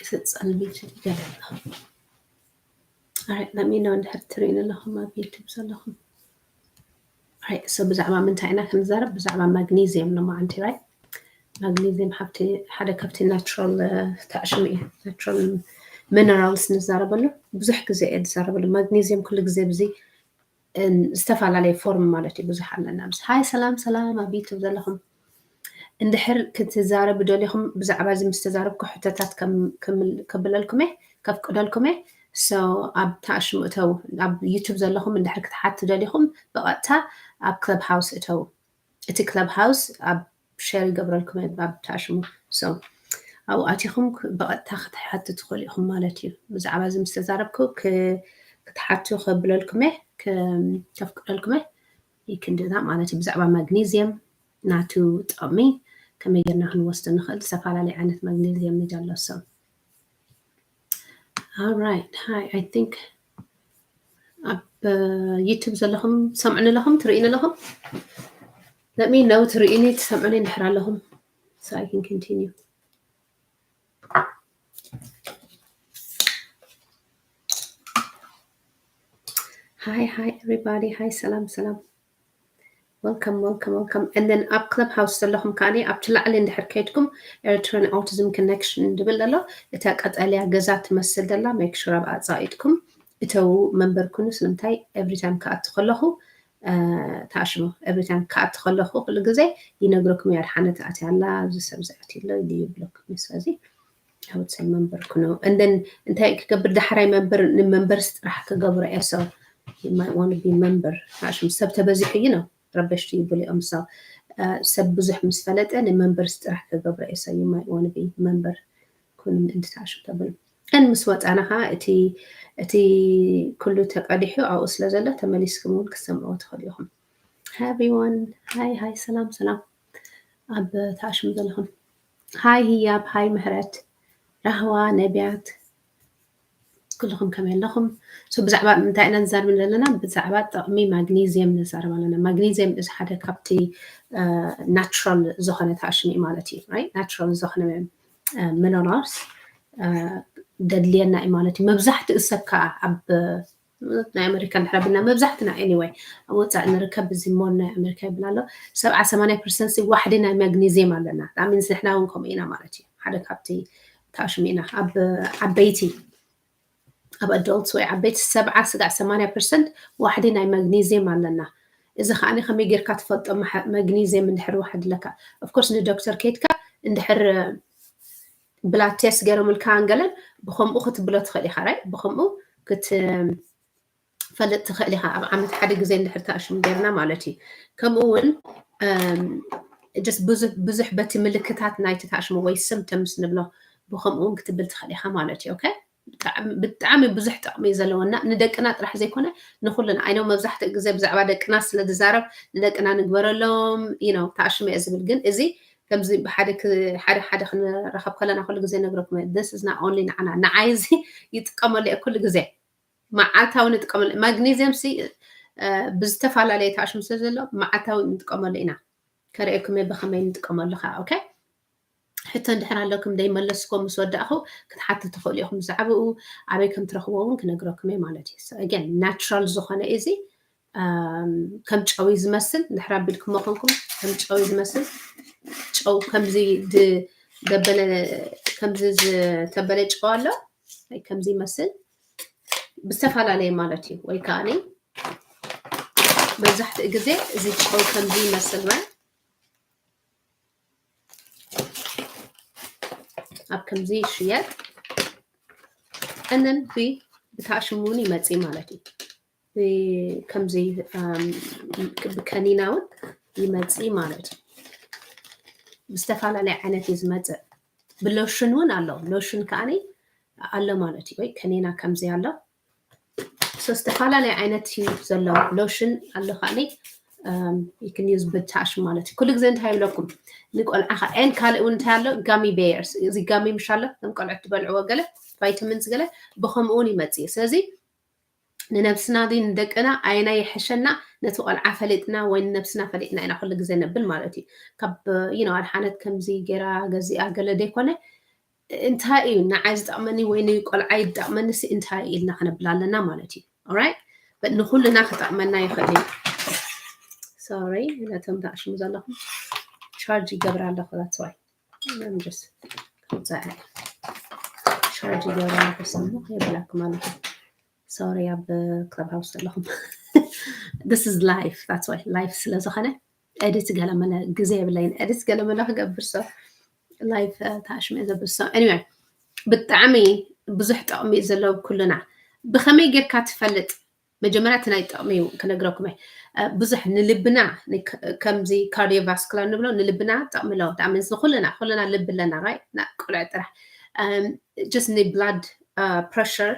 ክጸልሚ ይደሊ ኣለኹ። Alright, let me know እንድሕር ትርእዩኒ ኣለኹም ኣብ YouTube ዘለኹም። Alright, so ብዛዕባ ምንታይ ኢና ክንዛረብ? ብዛዕባ ማግኒዝየም ሎማዓንቲ፣ right? ማግኒዝየም ሓብቲ ሓደ ካብቲ ናቹራል ታሽሙ እዩ። ናቹራል ሚነራልስ ንዛረበሉ ብዙሕ ግዜ እየ ዝዛረበሉ። ማግኒዝየም ኩሉ ግዜ ብዚ ዝተፈላለየ ፎርም ማለት እዩ ብዙሕ ኣለና። ምስ ሃይ ሰላም ሰላም ኣብ ዩቱብ ዘለኹም እንድሕር ክትዛረቡ ደሊኹም ብዛዕባ እዚ ምስ ተዛረብኩ ሕቶታት ከብለልኩም እየ፣ ከፍቅደልኩም እየ። So ኣብ ታሽሙ እተው፣ ኣብ ዩቱብ ዘለኹም እንድሕር ክትሓቱ ደሊኹም ብቐጥታ ኣብ ክለብ ሃውስ እተው። እቲ ክለብ ሃውስ ኣብ ሸር ይገብረልኩም እየ ኣብ ታሽሙ። So ኣብኡ ኣቲኹም ብቐጥታ ክትሓቱ ትኽእሉ ኢኹም ማለት እዩ። ብዛዕባ እዚ ምስ ተዛረብኩ ክትሓቱ ከብለልኩም እየ፣ ከፍቅደልኩም እየ። ይክንድና ማለት እዩ። ብዛዕባ ማግኒዝየም ናቱ ጥቕሚ ከመይ ጌርና ክንወስዶ ንኽእል፣ ዝተፈላለዩ ዓይነት ማግኒዝየም እዩ ዘሎ። So alright, hi, I think ኣብ ዩቱብ ዘለኹም ሰምዕኒ ኣለኹም፣ ትርእይኒ ኣለኹም? Let me know ትርእይኒ ትሰምዕኒ እንድሕር ኣለኹም። So I can continue. Hi, hi everybody. Hi, ሰላም ሰላም። Welcome, welcome, welcome. And then ኣብ ክለብ ሃውስ ዘለኹም ከዓኒ ኣብቲ ላዕሊ እንድሕር ከይድኩም ኤርትራን ኣውቲዝም ኮኔክሽን ዝብል ዘሎ፣ እታ ቀጠልያ ገዛ ትመስል ዘላ make sure ኣብኣ ኣጻቒጥኩም እተው፣ መንበር ኩኑ። ስለምንታይ? Every time ክኣቱ ከለኹ ታሽሙ፣ every time ክኣቱ ከለኹ ኩሉ ግዜ ይነግረኩም እየ፣ ኣድሓነት ኣትያ ኣላ፣ ኣብዚ ሰብ ዝኣትዩ ኣሎ ይብለኩም። ስለዚ I would say መንበር ኩኑ። And then እንታይ ክገብር ዳሕራይ መንበር፣ ንመንበርስ ጥራሕ ክገብሮ እየ። So you might want to be member። ታሽሙ ሰብ ተበዚሑ እዩ ነው ረበሽቲ ይብሉ እዮም። So ሰብ ብዙሕ ምስ ፈለጠ ንመንበርስ ጥራሕ ክገብሮ እየ። So you might want to be member ኩኑ ምእንቲ ታሽሙ ተብሉ። And ምስ ወፃና ከዓ እቲ እቲ ኩሉ ተቀዲሑ ኣብኡ ስለ ዘሎ ተመሊስኩም እውን ክትሰምዕዎ ትኽእሉ ኢኹም። Hi everyone. Hi, hi, ሰላም ሰላም። ኣብ ታሽሙ ዘለኹም ሃይ ህያብ፣ ሃይ ምህረት፣ ራህዋ፣ ነቢያት፣ ኩልኹም ከመይ ኣለኹም? So ብዛዕባ ምንታይ ኢና ንዛረብ ዘለና? ብዛዕባ ጥቕሚ ማግኒዝየም ንዛረብ ኣለና። ማግኒዝየም እዚ ሓደ ካብቲ ናቹራል ዝኾነ ታሽሙ ማለት እዩ። ናቹራል ዝኾነ ሚነራልስ ደድልየና እዩ ማለት እዩ። መብዛሕትኡ ሰብ ከዓ ኣብ ናይ ኣሜሪካ እንድሕር ኣቢልና መብዛሕትና anyway ኣብ ወፃኢ ንርከብ፣ እዚ ሞል ናይ ኣሜሪካ ይብል ኣሎ። ሰብዓ ሰማንያ ፐርሰንት ዋሕዲ ናይ ማግኒዝየም ኣለና። That means ንሕና እውን ከምኡ ኢና ማለት እዩ። ሓደ ካብቲ ታሽሙ ኢና። ኣብ ዓበይቲ ኣብ ኣዶልትስ ወይ ዓበይቲ ሰብዓ ስጋዕ ሰማንያ ፐርሰንት ዋሕዲ ናይ ማግኒዝየም ኣለና። እዚ ከዓ ከመይ ጌርካ ትፈልጦ? ማግኒዝየም እንድሕር ዋሕዲ ኣለካ፣ of course ንዶክተር ከይድካ እንድሕር ብላድ ቴስት ገይሮምልካ እንገለን ብከምኡ ክትብሎ ትኽእል ኢኻ። ራይ ብከምኡ ክትፈልጥ ትኽእል ኢኻ። ኣብ ዓመት ሓደ ግዜ እንድሕር ታሽሙ ጌርና ማለት እዩ። ከምኡ እውን just ብዙሕ በቲ ምልክታት ናይቲ ታሽሙ ወይ ስምፕተምስ ንብሎ ብከምኡ እውን ክትብል ትኽእል ኢኻ ማለት እዩ። ኦኬ፣ ብጣዕሚ ብዙሕ ጥቕሚ እዩ ዘለዎ እና ንደቅና ጥራሕ ዘይኮነ ንኩልና። I know መብዛሕትኡ ግዜ ብዛዕባ ደቅና ስለ ዝዛረብ ንደቅና ንግበረሎም you know ታሽሙ እየ ዝብል፣ ግን እዚ ከምዚ ብሓደ ሓደ ሓደ ክንራኸብ ከለና ኩሉ ግዜ ነግረኩም this is not only ንዓና፣ ንዓይ እዚ ይጥቀመሉ እየ ኩሉ ግዜ፣ መዓልታዊ ንጥቀመሉ። ማግኒዝየም ሲ ብዝተፈላለየ ታሽሙ ስለ ዘሎ መዓልታዊ ንጥቀመሉ ኢና። ከርእየኩም እየ ብኸመይ ንጥቀመሉ ከዓ። ኦኬ፣ ሕቶ እንድሕር ኣለኩም ዘይመለስኩም ምስ ወዳእኹ ክትሓቱ ትኽእሉ ኢኹም። ብዛዕባኡ ኣበይ ከም ትረኽብዎ እውን ክነግረኩም እየ ማለት እዩ። So again ናቹራል ዝኾነ እዚ ከም ጨው እዩ ዝመስል። እንድሕር ኣቢልኩሞ ኮንኩም ከም ጨው እዩ ዝመስል። ጨው ከምዚ ዝደበለ፣ ከምዚ ዝተበለ ጨው ኣሎ፣ ከምዚ ይመስል ብዝተፈላለየ ማለት እዩ። ወይ ከዓ መብዛሕትኡ ግዜ እዚ ጨው ከምዚ ይመስል ራይ ኣብ ከምዚ ይሽየጥ። እንን ብታሽሙ እውን ይመፅእ ማለት እዩ። ከምዚ ብከኒና እውን ይመፅእ ማለት እዩ። ብዝተፈላለየ ዓይነት እዩ ዝመፅእ። ብሎሽን እውን ኣሎ። ሎሽን ከዓ ኣሎ ማለት እዩ። ወይ ከኒና ከምዚ ኣሎ። So ዝተፈላለየ ዓይነት እዩ ዘሎ። ሎሽን ኣሎ ከዓ you can use ብታሽ ማለት እዩ። ኩሉ ግዜ እንታይ ይብለኩም ንቆልዓ ከዓ፣ and ካልእ እውን እንታይ ኣሎ? ጋሚ ቤየርስ። እዚ ጋሚ ምሽ ኣሎ፣ ከም ቆልዑት ትበልዕዎ ገለ ቫይታሚንስ ገለ ብከምኡ እውን ይመፅእ እዩ። ስለዚ ንነብስና ድዩ ንደቅና ኣየናይ ይሕሸና? ነቲ ቆልዓ ፈሊጥና ወይ ንነብስና ፈሊጥና ኢና ኩሉ ግዜ ነብል ማለት እዩ። ካብ you know ኣድሓነት ከምዚ ገይራ ገዚኣ ገለ ዘይኮነ እንታይ እዩ ንዓይ ዝጠቕመኒ ወይ ንቆልዓይ ዝጠቕመኒ ሲ እንታይ እዩ ኢልና ክነብል ኣለና ማለት እዩ። Alright? ንኩልና ክጠቕመና ይኽእል እዩ። Sorry፣ ነቶም ተኣሽሙ ዘለኹም ቻርጅ ይገብር ኣለኹ። That's why I'm just ከምዛ ቻርጅ ይገብር ኣለኹ። ሰሙ የብላክ ማለት እዩ። Sorry፣ ኣብ ክለብ ሃውስ ዘለኹም this is life። That's why life ስለ ዝኾነ ኤዲት ገለመለ ግዜ የብለይን። ኤዲት ገለመለ ክገብር ሰው ላይፍ ተኣሽመ ዘብል ሰው anyway፣ ብጣዕሚ ብዙሕ ጠቕሚ እዩ ዘለዎ ኩልና። ብኸመይ ጌርካ ትፈልጥ? መጀመርያ እቲ ናይ ጠቕሚ ክነግረኩም እየ። ብዙሕ ንልብና ከምዚ ካርዲዮቫስኩላር ንብሎ ንልብና ጠቕሚ ኣለዎ። ዳመንስ ንኩልና ኩልና ልቢ ኣለና ራይ ና ቆልዑ ጥራሕ just ን ብላድ ፕረሽር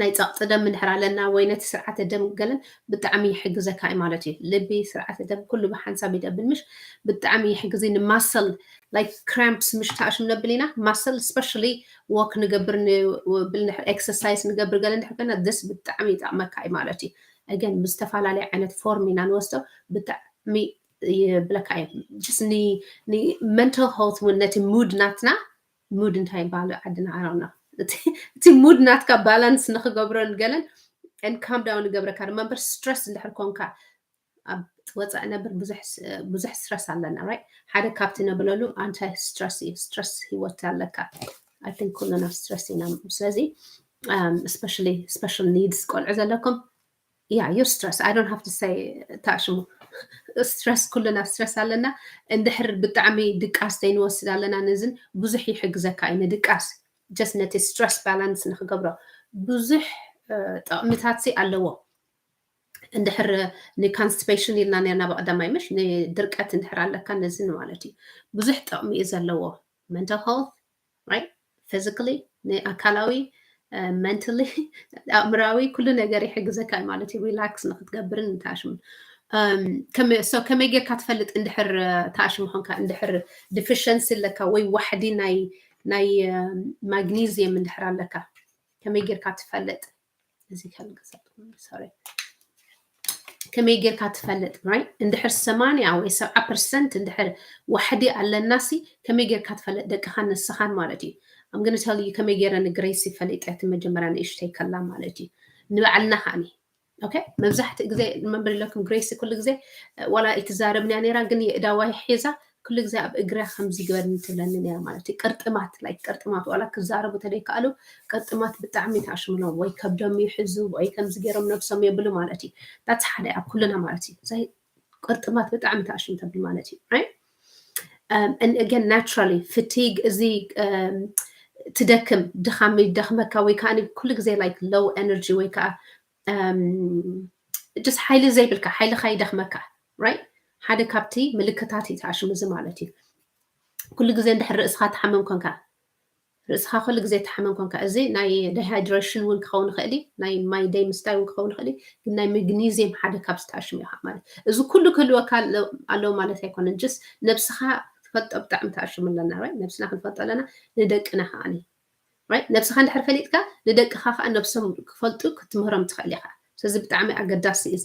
ናይ ጸቕጢ ደም እንድሕር ኣለና ወይ ነቲ ስርዓተ ደም ገለን ብጣዕሚ ይሕግዘካ እዩ ማለት እዩ። ልቢ፣ ስርዓተ ደም ኩሉ ብሓንሳብ ይደብል ምሽ ብጣዕሚ ይሕግዝ። ንማሰል ላይክ ክራምፕስ ምሽ ተኣሽም ነብል ኢና ማሰል especially ወክ ንገብር ብል ኤክሰርሳይዝ ንገብር ገለ እንድሕር ኮይና this ብጣዕሚ ይጠቕመካ እዩ ማለት እዩ። Again ብዝተፈላለየ ዓይነት ፎርም ኢና ንወስዶ ብጣዕሚ ይብለካ እዩ። Just ን mental health እውን ነቲ ሙድ ናትና ሙድ እንታይ ይበሃል ዓድና ኣራውና እቲ ሙድ ናትካ ባላንስ ንክገብሮን ገለን and calm down ይገብረካ። Remember ስትረስ እንድሕር ኮንካ ኣብ ወፃኢ ነብር ብዙሕ ስትረስ ኣለና right? ሓደ ካብቲ ነብለሉ ኣንታይ ስትረስ እዩ። ስትረስ ህይወት ኣለካ። I think ኩልና ስትረስ ኢና። ስለዚ especially special needs ቆልዑ ዘለኩም yeah you're stress I don't have to say ተኣሽሙ ስትረስ ኩልና ስትረስ ኣለና። እንድሕር ብጣዕሚ ድቃስ ዘይንወስድ ኣለና ነዝን ብዙሕ ይሕግዘካ እዩ ንድቃስ just ነቲ ስትረስ ባላንስ ንክገብሮ ብዙሕ ጥቕምታት ኣለዎ። እንድሕር ንኮንስቲፔሽን ኢልና ነርና ብቀዳማይ ምሽ ንድርቀት እንድሕር ኣለካ ነዝን ማለት እዩ ብዙሕ ጥቕሚ እዩ ዘለዎ። Mental health right? Physically ንኣካላዊ mentally ኣእምራዊ ኩሉ ነገር ይሕግዘካ ማለት እዩ። ሪላክስ ንክትገብርን ንታሽሙ ከመይ ጌርካ ትፈልጥ እንድሕር ታሽሙ ኮንካ እንድሕር ዲፊሽንሲ ኣለካ ወይ ዋሕዲ ናይ ናይ ማግኒዝየም እንድሕር ኣለካ ከመይ ጌርካ ትፈልጥ? እዚ ከልግሰልኩም sorry ከመይ ጌርካ ትፈልጥ right? እንድሕር ሰማንያ ወይ ሰብዓ ፐርሰንት እንድሕር ዋሕዲ ኣለናሲ ከመይ ጌርካ ትፈልጥ ደቅኻን ንስኻን ማለት እዩ። I'm gonna tell you ከመይ ጌረ ንግሬሲ ፈሊጠ እቲ መጀመርያ ንእሽተይ ከላ ማለት እዩ። ንባዕልና ከዓኒ okay መብዛሕትኡ ግዜ remember ኢለኩም ግሬሲ ኩሉ ግዜ ዋላ ኣይትዛረብን እያ ነይራ ግን የእዳዋ ሒዛ ኩሉ ግዜ ኣብ እግራ ከምዚ ግበርኒ ትብለኒ ነይራ ማለት እዩ። ቅርጥማት like ቅርጥማት ዋላ ክዛረቡ ተደይከኣሉ ቅርጥማት ብጣዕሚ ተኣሽምሎም ወይ ከብዶም ይሕዙ ወይ ከምዚ ገይሮም ነብሶም የብሉ ማለት እዩ። That's ሓደ ኣብ ኩልና ማለት እዩ። ቅርጥማት ብጣዕሚ ተኣሽም ተብል ማለት እዩ right? And again naturally fatigue እዚ ትደክም ድኻም ይደኽመካ ወይ ከዓ ኩሉ ግዜ like low energy ወይ ከዓ just ሓይሊ ዘይብልካ ሓይልኻ ይደኽመካ right? ሓደ ካብቲ ምልክታት እዩ ተኣሽም እዚ ማለት እዩ። ኩሉ ግዜ እንድሕር ርእስኻ ትሓመም ኮንካ ርእስኻ ኩሉ ግዜ ትሓመም ኮንካ እዚ ናይ ዲሃይድሬሽን እውን ክኸውን ይኽእል እዩ። ናይ ማይ ደይ ምስታይ እውን ክኸውን ይኽእል እዩ። ግን ናይ መግኒዝየም ሓደ ካብ ዝተኣሽሙ ኢኻ ማለት እዚ ኩሉ ክህልወካ ኣለዎ ማለት ኣይኮነን። ጅስ ነብስኻ ትፈልጦ ብጣዕሚ ተኣሽሙ ኣለና right? ነብስና ክንፈልጦ ኣለና ንደቅና ከዓኒ right? ነብስኻ እንድሕር ፈሊጥካ ንደቅኻ ከዓ ነብሶም ክፈልጡ ክትምህሮም ትኽእል ኢኻ። ስለዚ ብጣዕሚ ኣገዳሲ እዚ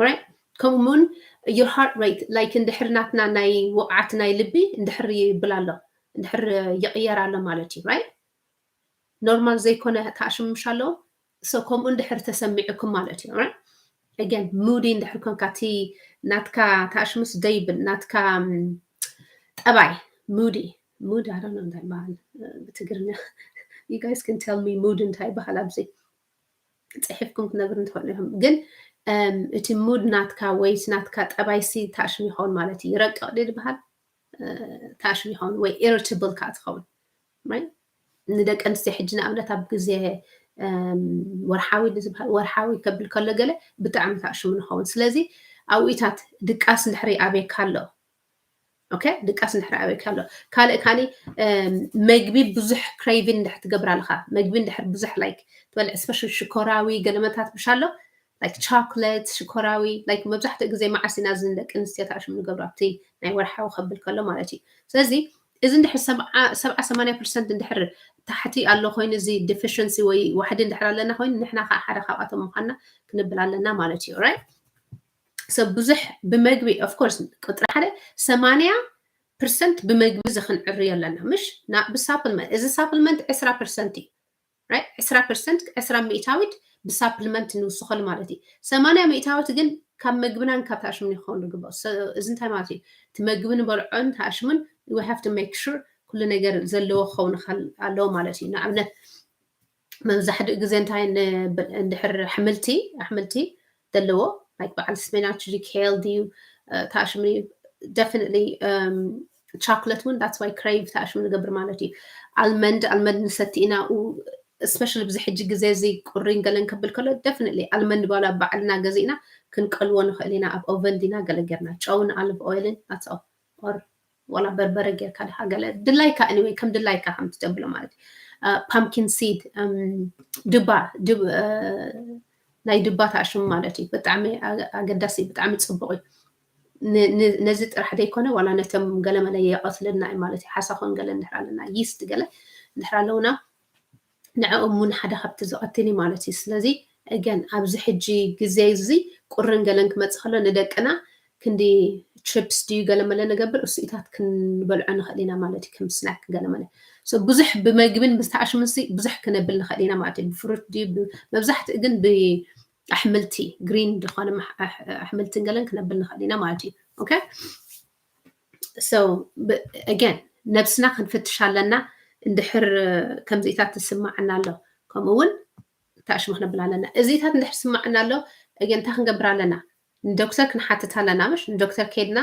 right? ከምኡ እውን your heart rate like እንድሕር ናትና ናይ ውቕዓት ናይ ልቢ እንድሕር ይብል ኣሎ እንድሕር ይቕየር ኣሎ ማለት እዩ right? ኖርማል ዘይኮነ ተኣሽምሽ ኣለዎ so ከምኡ እንድሕር ተሰሚዕኩም ማለት እዩ right? Again ሙዲ እንድሕር ኮንካ እቲ ናትካ ተኣሽምስ ደይብል ናትካ ጠባይ ሙዲ ሙድ ኣረነ እንታይ ይበሃል ብትግርኛ? You guys can tell me ሙድ እንታይ ይበሃል ኣብዚ ፅሒፍኩም ክትነግሩ እንትኽእሉ ኢኹም። ግን እቲ ሙድ ናትካ ወይ ናትካ ጠባይሲ ተኣሽም ይኸውን ማለት እዩ። ይረቅቕ ድዩ ዝበሃል ተኣሽም ይኸውን ወይ ኢሪታብል ከዓ ትኸውን። ንደቂ ኣንስትዮ ሕጂ ንኣብነት ኣብ ግዜ ወርሓዊ ዝበሃል ወርሓዊ ከብል ከሎ ገለ ብጣዕሚ ተኣሽሙ ንኸውን። ስለዚ ኣብኢታት ድቃስ እንድሕር ይኣብየካ ኣሎ okay ድቃስ እንድሕር ኣበይካ ኣሎ ካልእ ካኒ መግቢ ብዙሕ ክሬቪን እንድሕር ትገብር ኣለካ መግቢ እንድሕር ብዙሕ like ትበልዕ ስፐሻል ሽኮራዊ ገለመታት ብሻ ኣሎ like ቻኮሌት ሽኮራዊ like መብዛሕትኡ ግዜ መዓስ ኢና እዚ ንደቂ ኣንስትዮ ተኣሽም ንገብሮ ኣብቲ ናይ ወርሓዊ ከብል ከሎ ማለት እዩ። ስለዚ እዚ እንድሕር ሰብዓ ሰማንያ ፐርሰንት እንድሕር ታሕቲ ኣሎ ኮይኑ እዚ ዲፊሽንሲ ወይ ዋሕዲ እንድሕር ኣለና ኮይኑ ንሕና ከዓ ሓደ ካብኣቶም ምኳንና ክንብል ኣለና ማለት እዩ right? ሰብ ብዙሕ ብመግቢ of course ቁፅሪ ሓደ ሰማንያ ፐርሰንት ብመግቢ እዚ ክንዕርዮ ኣለና፣ ምሽ? ና-፣ ብሳፕልመንት። እዚ ሳፕልመንት ዕስራ ፐርሰንት እዩ፣ ራይት? ዕስራ ፐርሰንት፣ ዕስራ ሚእታዊት ብሳፕልመንት ንውስኸሉ ማለት እዩ። ሰማንያ ሚእታዊት ግን ካብ መግብናን ካብ ታሽምን ክኸውን ዝግባእ። So፣ እዚ እንታይ ማለት እዩ? እቲ መግቢ ንበልዖን ታሽምን፣ we have to make sure ኩሉ ነገር ዘለዎ ክኸውን ከል-፣ ኣለዎ ማለት እዩ። ንኣብነት፣ መብዛሕትኡ ግዜ እንታይ ንብል፣ እንድሕር ኣሕምልቲ፣ ኣሕምልቲ ዘለዎ፣ like፣ በዓል ስፒናች ድዩ፣ ኬል ድዩ፣ እ፣ ታሽሚ፣ definitely፣ እም፣ ቻኮሌት እውን፣ that's why crave ታሽሚ ንገብር ማለት እዩ። ኣልመንድ፣ ኣልመንድ ንሰቲ ኢና፣ ኡ-፣ especially ብዚ ሕጂ ግዜ እዚ ቁሪን ገለን ከብል ከሎ፣ definitely ኣልመንድ ባላ ባዕልና ገዚእና ክንቀልዎ ንኽእል ኢና፣ ኣብ ኦቨን ዲና ገለ ጌርና፣ ጨውን ኣልቭ ኦይልን፣ that's all። Or ዋላ በርበረ ጌርካ ድኻ ገለ ድላይካ፣ anyway፣ ከም ድላይካ ከም ትተብሎ ማለት እዩ። እ፣ ፓምኪን ሲድ፣ እም፣ ድባ፣ ድብ-፣ እ፣ ናይ ድባ ታሽሙ ማለት እዩ። ብጣዕሚ ኣገ-፣ ኣገዳሲ እዩ፣ ብጣዕሚ ጽቡቕ እዩ። ን-፣ ን-፣ ነዚ ጥራሕ ዘይኮነ፣ ዋላ ነቶም ገለመለ የቐትለልና እዩ ማለት እዩ። ሓሳኹን ገለ እንድሕር ኣለና፣ ይስት ገለ እንድሕር ኣለውና፣ ንዕኦም እውን ሓደ ካብቲ ዝቐትል እዩ ማለት እዩ። ስለዚ፣ again፣ ኣብዚ ሕጂ ግዜ እዚ ቁርን ገለን ክመጽእ ከሎ፣ ንደቅና ክንዲ ችፕስ ድዩ ገለመለ ንገብር፣ እሱኢታት ክንበልዖ ንኽእል ኢና ማለት እዩ፣ ከም ስናክ ገለመለ። So፣ ብዙሕ ብመግብን ብዝተኣሽሙን ሲ ብዙሕ ክነብል ንኽእል ኢና ማለት እዩ። ብፍሩት ድዩ ብ-፣ መብዛሕትኡ ግን ብኣሕምልቲ፣ ግሪን ዝኾነ ማሕ-፣ ኣሕ-፣ ኣሕምልትን ገለን ክነብል ንኽእል ኢና ማለት እዩ። ኦኬ? So፣ ብ-፣ again፣ ነብስና ክንፍትሽ ኣለና። እንድሕር ከምዚታት ትስማዓና ኣሎ፣ ከምኡ እውን ታሽሙ ክነብል ኣለና። እዚታት እንድሕር ስማዓና ኣሎ፣ again፣ እንታይ ክንገብር ኣለና? ንዶክተር ክንሓትት ኣለና፣ ምሽ? ንዶክተር ከይድና፣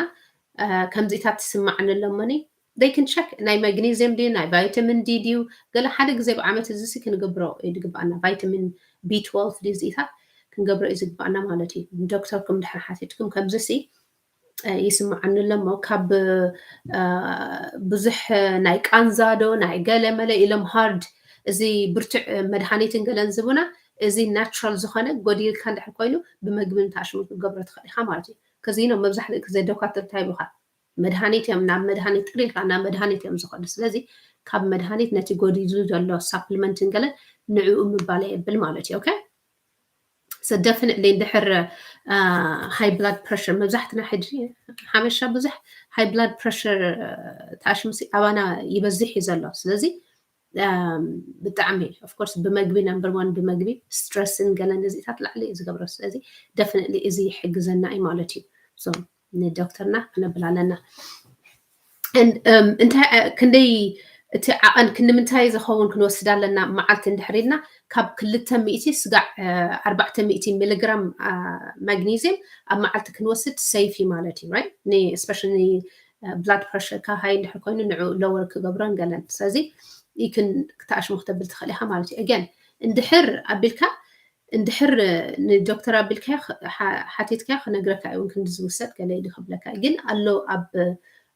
እ፣ ከምዚታት ትስማዓኒ ኣለሞኒ፣ they can check። ናይ መግኔዚየም ድዩ፣ ናይ ቫይታሚን ዲ ድዩ? ገለ ሓደ ግዜ ብዓመት እዚ ሲ ክንገብሮ እዩ ዝግባኣና። ቫይታሚን ቢ ትወልቭ ድዩ፣ እዚታት ክንገብሮ እዩ ዝግባኣና ማለት እዩ። ንዶክተርኩም ድሕር ሓቲትኩም፣ ከምዚ ሲ፣ እ፣ ይስማዓኒ ኣሎ እሞ፣ ካብ፣ እ፣ ብዙሕ ናይ ቃንዛ ዶ፣ ናይ ገለ መለ ኢሎም ሃርድ፣ እዚ ብርቱዕ መድሃኒትን ገለን ዝቡና፣ እዚ ናቹራል ዝኾነ ጎዲልካ እንድሕር ኮይኑ፣ ብመግቢ ታሽሙ ክትገብሮ ትኽእል ኢኻ ማለት እዩ። ከዚ ነው መብዛሕትኡ ግዜ ዶካትር እንታይ ይብሉኻ? መድሃኒት እዮም፣ ናብ መድሃኒት ጥሪልካ ናብ መድሃኒት እዮም ዝኸዱ። ስለዚ ካብ መድሃኒት ነቲ ጎዲሉ ዘሎ ሳፕሊመንትን ገለ ንዕኡ ምባል የብል ማለት እዩ። ኦኬ? So definitely እንድሕር፣ እ፣ ሃይ ብላድ ፕረሽር፣ መብዛሕትና ሕጂ ሓበሻ ብዙሕ ሃይ ብላድ ፕረሽር፣ እ፣ ታሽሙ ሲ ኣባና ይበዝሕ እዩ ዘሎ። ስለዚ፣ እም፣ ብጣዕሚ፣ of course፣ ብመግቢ፣ ነምበር ዋን ብመግቢ፣ ስትረስን ገለን እዚታት ላዕሊ እዩ ዝገብሮ። ስለዚ definitely እዚ ይሕግዘና እዩ ማለት እዩ። So ንዶክተርና ክነብል ኣለና። And፣ እም፣ እንታይ፣ እ፣ ክንደይ፣ እቲ ዓቐን ክንምንታይ ዝኸውን ክንወስድ ኣለና መዓልቲ እንድሕር ኢልና፣ ካብ ክልተ ሚእቲ ስጋዕ፣ እ፣ ኣርባዕተ ሚእቲ ሚሊግራም፣ እ፣ ማግኔዚየም ኣብ መዓልቲ ክንወስድ ሴፍ እዩ ማለት እዩ፣ ራይት? ን-፣ especially ን-፣ እ፣ ብላድ ፕረሽርካ ሃይ እንድሕር ኮይኑ ንዕኡ ሎወር ክገብሮን ገለን። ስለዚ ይክን ክተኣሽሙ ክተብል ትኽእል ኢኻ ማለት እዩ። Again፣ እንድሕር ኣቢልካ፣ እንድሕር ንዶክተር ኣቢልካዮ ኽ-፣ ሓ-፣ ሓቲትካዮ ክነግረካ እዩ እውን ክንዲ ዝውሰድ ገለ ኢሉ ክብለካ እዩ። ግን ኣሎ ኣብ፣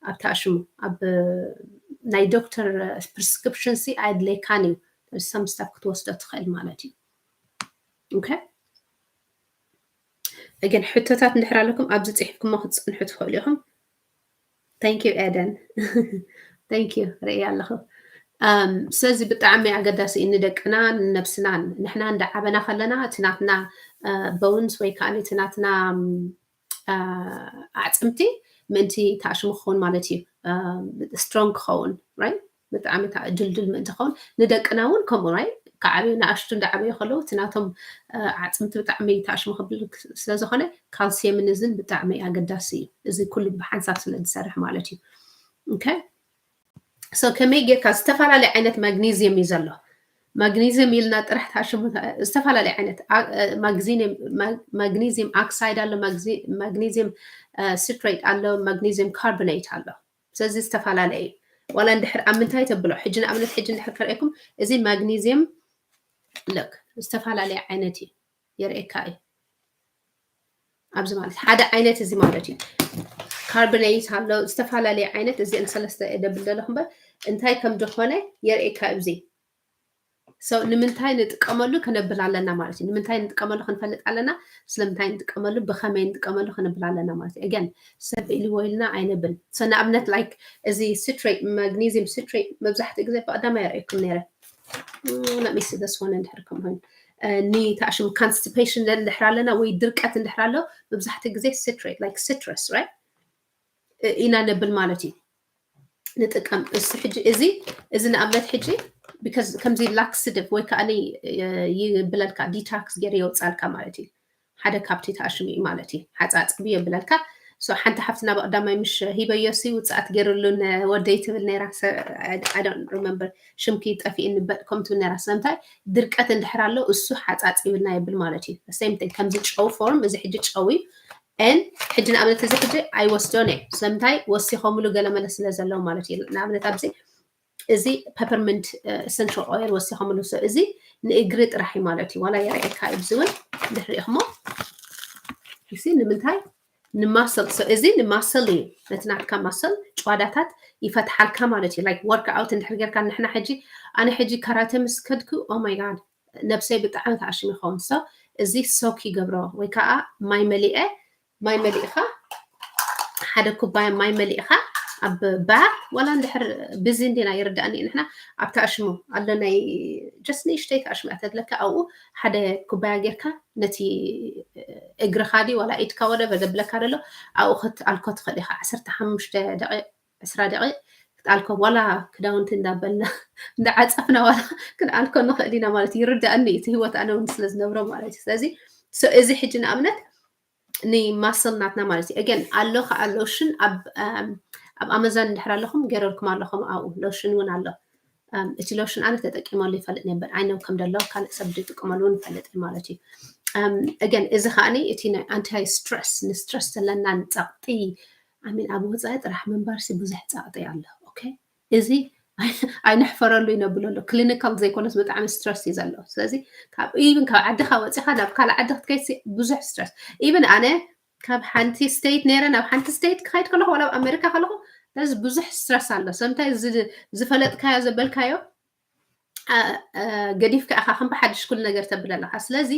ኣብ ተኣሽሙ፣ ኣብ ናይ ዶክተር ፕሪስክሪፕሽን ሲ ኣየድለየካን እዩ። ሰም ስታፍ ክትወስዶ ትኽእል ማለት እዩ። ኦኬ? Again፣ ሕቶታት እንድሕር ኣለኩም ኣብዚ ጽሒፍኩሞ ክትጽንሑ ትኽእሉ ኢኹም። Thank you፣ ኤደን። Thank you፣ ርእየ ኣለኹ። እም፣ ስለዚ ብጣዕሚ ኣገዳሲ እዩ ንደቅና፣ ንነብስናን። ንሕና እንዳዓበና ከለና እቲ ናትና፣ እ፣ ቦንስ ወይ ከኣ እቲ ናትና፣ እም፣ እ፣ ኣዕጽምቲ ምእንቲ ተኣሽሙ ክኸውን ማለት እዩ። እ፣ ስትሮንግ ክኸውን፣ ራይት? ብጣዕሚ ታ-፣ ድልዱል ምእንቲ ክኸውን፣ ንደቅና እውን ከምኡ፣ ራይት? ክዓብዩ፣ ንኣሽቱ እንዳዓበዩ ከለዉ እቲ ናቶም፣ እ፣ ኣዕጽምቲ ብጣዕሚ ተኣሽሙ ክብል ክ-፣ ስለ ዝኾነ፣ ካልሲየምን እዝን ብጣዕሚ ኣገዳሲ እዩ። እዚ ኩሉ ብሓንሳብ ስለ ዝሰርሕ ማለት እዩ። ኦኬ? So ከመይ ጌርካ፣ ዝተፈላለየ ዓይነት ማግኔዚየም እዩ ዘሎ። ማግኔዚየም ኢልና ጥራሕ ተኣሽሙ፣ ዝተፈላለየ ዓይነት ኣ-፣ እ፣ ማግዚኒየም፣ ማ-፣ ማግኔዚየም ኦክሳይድ ኣሎ፣ ማግዚ-፣ ማግኔዚየም፣ እ፣ ሲትሬት ኣሎ፣ ማግኔዚየም ካርቦኔት ኣሎ። ስለዚ ዝተፈላለየ እዩ። ዋላ እንድሕር ኣብ ምንታይ ተብሎ፣ ሕጂ ንኣብነት ሕጂ እንድሕር ከርእየኩም፣ እዚ ማግኔዚየም፣ ሎክ፣ ዝተፈላለየ ዓይነት እዩ፣ የርእየካ እዩ። ኣብዚ ማለት ሓደ ዓይነት እዚ ማለት እዩ። ካርቦኔት ኣሎ፣ ዝተፈላለየ ዓይነት፣ እዚአን ሰለስተ እየ ደብል ዘለኹ እምበር፣ እንታይ ከም ዝኾነ የርእየካ እዩ። እዚ So ንምንታይ ንጥቀመሉ ከነብል ኣለና ማለት እዩ። ንምንታይ ንጥቀመሉ ክንፈልጥ ኣለና፣ ስለምንታይ ንጥቀመሉ፣ ብኸመይ ንጥቀመሉ ከነብል ኣለና ማለት እዩ። Again፣ ሰብ ኢልዎ ኢልና ኣይነብል። So ንኣብነት፣ ላይክ፣ እዚ ሲትሬት፣ ማግኔዚየም ሲትሬት መብዛሕትኡ ግዜ ብቐዳማይ የርእየኩም ነይረ። Mm, let me see this one እንድሕር ከምኡ ኮይኑ፣ እ፣ ንተኣሽሙ ኮንስቲፔሽን እንድሕር ኣለና ወይ ድርቀት እንድሕር ኣሎ፣ መብዛሕትኡ ግዜ ሲትሬት፣ ላይክ ሲትረስ፣ ራይት? እ፣ ኢና ነብል ማለት እዩ። ንጥቀም። እሱ ሕጂ እዚ እዚ ንኣብነት ሕጂ because ከምዚ ላክስድፍ ወይ ከዓ ይብለልካ ዲታክስ ገይሩ የውፃልካ ማለት እዩ። ሓደ ካብቲ ተኣሽሙ እዩ ማለት እዩ። ሓፃፅቢ የብለልካ። ሓንቲ ሓፍትና ብቀዳማይ ምሽ ሂበዮሲ ውፅኣት ገይሩሉ ወደይ ትብል ነይራ። I don't remember ሽምኪ ጠፊእኒ በጥ ከም ትብል ነይራ። ስለምንታይ ድርቀት እንድሕር ኣሎ እሱ ሓፃፂብልና የብል ማለት እዩ። Same thing ከምዚ ጨው ፎርም እዚ ሕጂ ጨው እዩ። ን ሕጂ ንኣብነት እዚ ሕጂ ኣይወስዶን እየ። ስለምንታይ ወሲኾምሉ ገለመለ ስለ ዘለዉ ማለት እዩ። ንኣብነት ኣብዚ እዚ peppermint essential oil ወሲኾምሉ። So እዚ ንእግሪ ጥራሕ እዩ ማለት እዩ። ዋላ የርእየካ እዩ። እዚ እውን ድሕሪእኹሞ እዚ ንምንታይ ንማስል። So እዚ ንማስል እዩ። ነቲ ናትካ ማስል ጨዋዳታት ይፈትሓልካ ማለት እዩ። Like work out እንድሕር ጌርካ ንሕና ሕጂ ኣነ ሕጂ ካራተ ምስ ከድኩ oh my God ነብሰይ ብጣዕሚ ተኣሽም ይኸውን። So እዚ ሶክ ይገብሮ ወይ ከዓ ማይ መሊአ ማይ መሊእኻ ሓደ ኩባያ ማይ መሊእኻ ኣብ ባር ዋላ እንድሕር ብዚ እንዲና ይርዳእኒ ንሕና ኣብቲ ኣሽሙ ኣሎ ናይ just ንእሽተይ ኣሽሙ እያ ተድለካ ኣብኡ ሓደ ኩባያ ጌርካ ነቲ እግርኻ ዲ ዋላ ኢድካ ወደ በዘብለካ ደሎ ኣብኡ ክትኣልኮ ትኽእል ኢኻ ዓሰርተ ሓሙሽተ ደቂቕ ዕስራ ደቂቕ ክትኣልኮ ዋላ ክዳውንቲ እንዳበልና እንዳዓፀፍና ዋላ ክንኣልኮ ንኽእል ኢና ማለት ይርዳእኒ እቲ ህይወት ኣነ እውን ስለ ዝነብሮ ማለት እዩ ስለዚ እዚ ሕጂ ንኣብነት ንማስል ናትና ማለት እዩ። Again ኣሎ ከዓ ሎሽን ኣብ ኣብ ኣማዞን እንድሕር ኣለኹም ገይረልኩም ኣለኹም ኣብኡ ሎሽን እውን ኣሎ። እቲ ሎሽን ኣነ ተጠቂመሉ ይፈልጥ ነበር። I know ከም ደሎ ካልእ ሰብ ዝጥቀመሉ እውን ይፈልጥ እዩ ማለት እዩ። Again እዚ ከዓ እቲ ናይ ኣንታይ ስትረስ ንስትረስ ዘለና ንፀቕጢ I mean ኣብ ወፃኢ ጥራሕ ምንባርሲ ብዙሕ ፀቕጢ ኣሎ። ኦኬ እዚ ኣይንሕፈረሉ ይነብሎ ኣሎ ክሊኒካል ዘይኮነስ ብጣዕሚ ስትረስ እዩ ዘሎ ስለዚ ካብ ኢቭን ካብ ዓድኻ ወፂኻ ናብ ካልእ ዓዲ ክትከይድ ብዙሕ ስትረስ ኢቭን ኣነ ካብ ሓንቲ ስቴት ነይረ ናብ ሓንቲ ስቴት ክኸይድ ከለኹ ወላ ኣብ ኣሜሪካ ከለኹ ነዚ ብዙሕ ስትረስ ኣሎ ሰምታይ ዝፈለጥካዮ ዘበልካዮ ገዲፍካ ኢኻ ከም ብሓድሽ ኩሉ ነገር ተብል ኣለኻ ስለዚ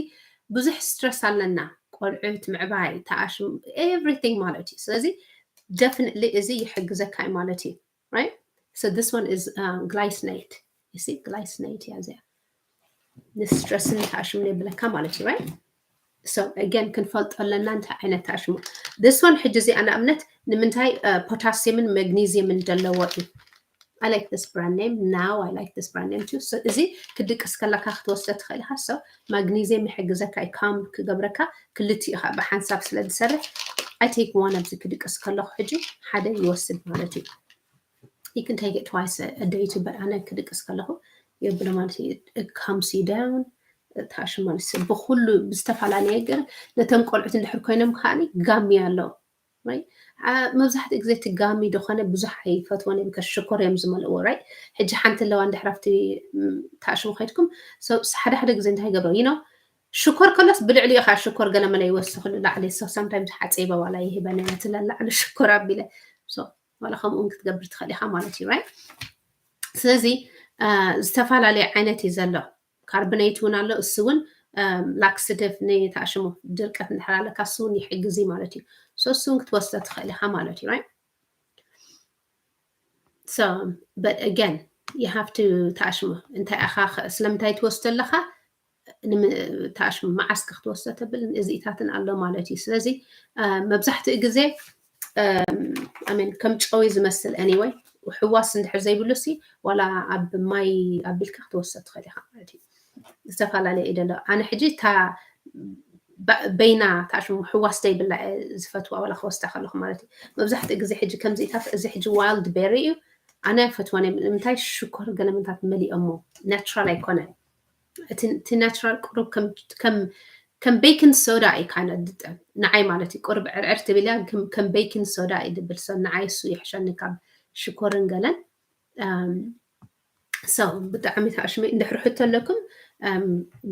ብዙሕ ስትረስ ኣለና ቆልዑት ምዕባይ ተኣሽም everything ማለት እዩ ስለዚ definitely እዚ ይሕግዘካ እዩ ማለት እዩ right so this one is uh, glycinate you see glycinate እያ እዚኣ ንስትረስን ተኣሽምን የብለካ ማለት እዩ right so again ክንፈልጦ ኣለና እንታይ ዓይነት ተኣሽሙ this one ሕጂ እዚኣ ንኣብነት ንምንታይ ፖታሲየምን መግኒዚየምን ዘለዎ እዩ I like this brand name now I like this brand name too so እዚ ክድቅስ ከለካ ክትወስደ ትኽእል ኢኻ so ማግኒዚየም ይሕግዘካ እዩ calm ክገብረካ ክልቲኡ ኢኻ ብሓንሳብ ስለ ዝሰርሕ I take one ኣብዚ ክድቅስ ከለኹ ሕጂ ሓደ ይወስድ ማለት እዩ you can take it twice a day to but ኣነ ክድቅስ ከለኹ የብሎ ማለት እዩ calms you down ታሽሙ ማለት ብኩሉ ብዝተፈላለየ ገር ነተን ቆልዑት እንድሕር ኮይኖም ከዓ ጋሚ ኣለዉ መብዛሕትኡ ግዜ እቲ ጋሚ ዝኾነ ብዙሕ ኣይፈትወን እየ because ሽኮር እዮም ዝመልእዎ right ሕጂ ሓንቲ ኣለዋ እንድሕር ኣብቲ ተኣሽሙ ከይድኩም ሓደ ሓደ ግዜ እንታይ ይገብሮ you know ሽኮር ከሎስ ብልዕሊኡ ከዓ ሽኮር ገለመለ ይወስኽሉ ላዕሊ so sometimes ሓፀይበ ዋላ ይህበን እየ ነቲ ለላዕሊ ሽኮር ኣቢለ so ዋላ ከምኡ እውን ክትገብር ትኽእል ኢኻ ማለት እዩ right ስለዚ ዝተፈላለየ ዓይነት እዩ ዘሎ ካርቦኔት እውን ኣሎ እሱ እውን ላክስደፍ ንተኣሽሙ ድርቀት እንድሕር ኣለካ እሱ እውን ይሕግዝ እዩ ማለት እዩ so እሱ እውን ክትወስዶ ትኽእል ኢኻ ማለት እዩ right so but again you have to ተኣሽሙ እንታይ ኢኻ ስለምንታይ ትወስዶ ኣለኻ ተኣሽሙ መዓስ ክትወስዶ ተብል እዚኢታትን ኣሎ ማለት እዩ ስለዚ መብዛሕትኡ ግዜ ኣሜን ከም ጨዊ ዝመስል anyway ሕዋስ እንድሕር ዘይብሉ ሲ ዋላ ኣብ ማይ ኣቢልካ ክትወስዶ ትኽእል ኢኻ ማለት እዩ ዝተፈላለየ እዩ ደሎ ኣነ ሕጂ እታ በይና ታሽሙ ሕዋስ ዘይብላ ዝፈትዋ ዋላ ክወስዳ ከለኹ ማለት እዩ መብዛሕትኡ ግዜ ሕጂ ከምዚኢታት እዚ ሕጂ wild berry እዩ ኣነ ፈትወን ንምንታይ ሽኮር ገለመንታት መሊኦሞ ናትራል ኣይኮነን እቲ ናትራል ቁሩብ ከም ቤኪን ሶዳ እዩ ካነ ዝጥዕም ንዓይ ማለት እዩ ቁሩብ ዕርዕር ትብል እያ ከም ቤኪን ሶዳ እዩ ድብል ሰብ ንዓይ እሱ ይሕሸኒ ካብ ሽኮርን ገለን so ብጣዕሚ ተኣሽመ እንድሕር ሕቶ ኣለኩም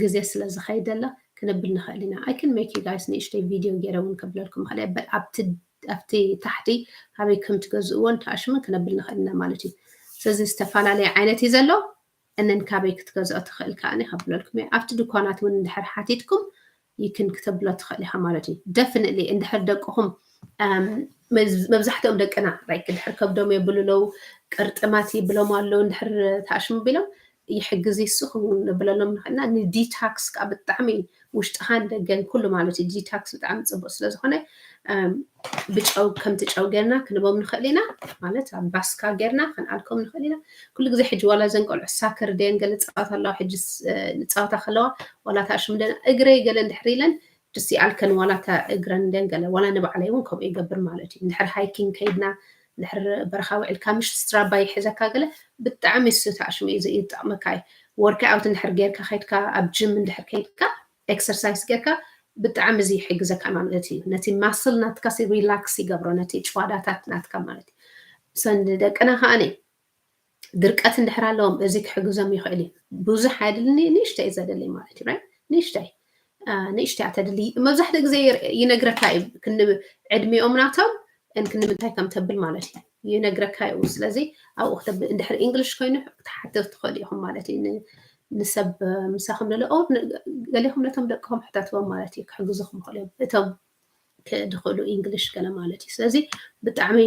ግዜ ስለ ዝኸይደላ ክነብል ንኽእል ኢና I can make you guys ንእሽተይ ቪድዮ ገይረ እውን ከብለልኩም ኽእል ኣብቲ ታሕቲ ካበይ ከም ትገዝእዎን ተኣሽመ ክነብል ንኽእል ኢና ማለት እዩ ስለዚ ዝተፈላለየ ዓይነት እዩ ዘሎ እነን ካበይ ክትገዝኦ ትኽእል ከዓኒ ከብለልኩም እየ ኣብቲ ድኳናት እውን እንድሕር ሓቲትኩም ይክን ክተብሎ ትኽእል ኢኻ ማለት እዩ definitely እንድሕር ደቅኹም መብዛሕትኦም ደቅና like እንድሕር ከብዶም የብልለው ቅርጥማት ይብሎም ኣለዉ እንድሕር ተኣሽሙ ቢሎም ይሕግዝ ይስኹ ንብለሎም ንኽእልና ንዲታክስ ከዓ ብጣዕሚ ውሽጥኻን ደገን ኩሉ ማለት እዩ ዲታክስ ብጣዕሚ ፅቡቅ ስለዝኾነ ብጨው ከምቲ ጨው ጌርና ክንቦም ንኽእል ኢና ማለት ኣብ ባስካ ጌርና ክንኣልኮም ንኽእል ኢና። ኩሉ ግዜ ሕጂ ዋላ ዘን ቆልዑ ሳከር ደየን ገለ ፃወታ ኣለዋ ሕጂ ፃወታ ከለዋ ዋላ ታሽም ደና እግረይ ገለ እንድሕር ኢለን ድስ ይኣልከን ዋላ እታ እግረን ደን ገለ ዋላ ንባዕለይ እውን ከምኡ ይገብር ማለት እዩ። እንድሕር ሃይኪንግ ከይድና እንድሕር በረኻ ውዕልካ ምሽ ስትራባ ይሕዘካ ገለ ብጣዕሚ እሱ ታሽም እዩ ይጠቕመካ እዩ። ወርክ ኣውት እንድሕር ጌርካ ከይድካ ኣብ ጅም እንድሕር ከይድካ ኤክሰርሳይስ ጌርካ ብጣዕሚ እዚ ይሕግዘካ ማለት እዩ። ነቲ ማስል ናትካ ሪላክስ ይገብሮ ነቲ ጭዋዳታት ናትካ ማለት እዩ። ሰንዲ ደቅና ከዓኒ ድርቀት እንድሕር ኣለዎም እዚ ክሕግዞም ይኽእል እዩ። ብዙሕ ኣይድልኒ ንእሽተይ ዘደሊ ማለት እዩ። ንእሽተይ ንእሽተይ ኣተድሊ መብዛሕትኡ ግዜ ይነግረካ እዩ። ዕድሚኦም ናቶም እንክንምንታይ ከም ተብል ማለት እዩ ይነግረካ እዩ። ስለዚ ኣብኡ ክተብል እንድሕር እንግሊሽ ኮይኑ ክትሓትት ትኽእል ኢኹም ማለት እዩ። ንሰብ ምሳኹም ደለ ገሊኹም ነቶም ደቅኹም ሕተትዎም ማለት እዩ ክሕግዙኹም ይኽእል እዮም እቶም ክድኽእሉ እንግሊሽ ገለ ማለት እዩ። ስለዚ ብጣዕሚ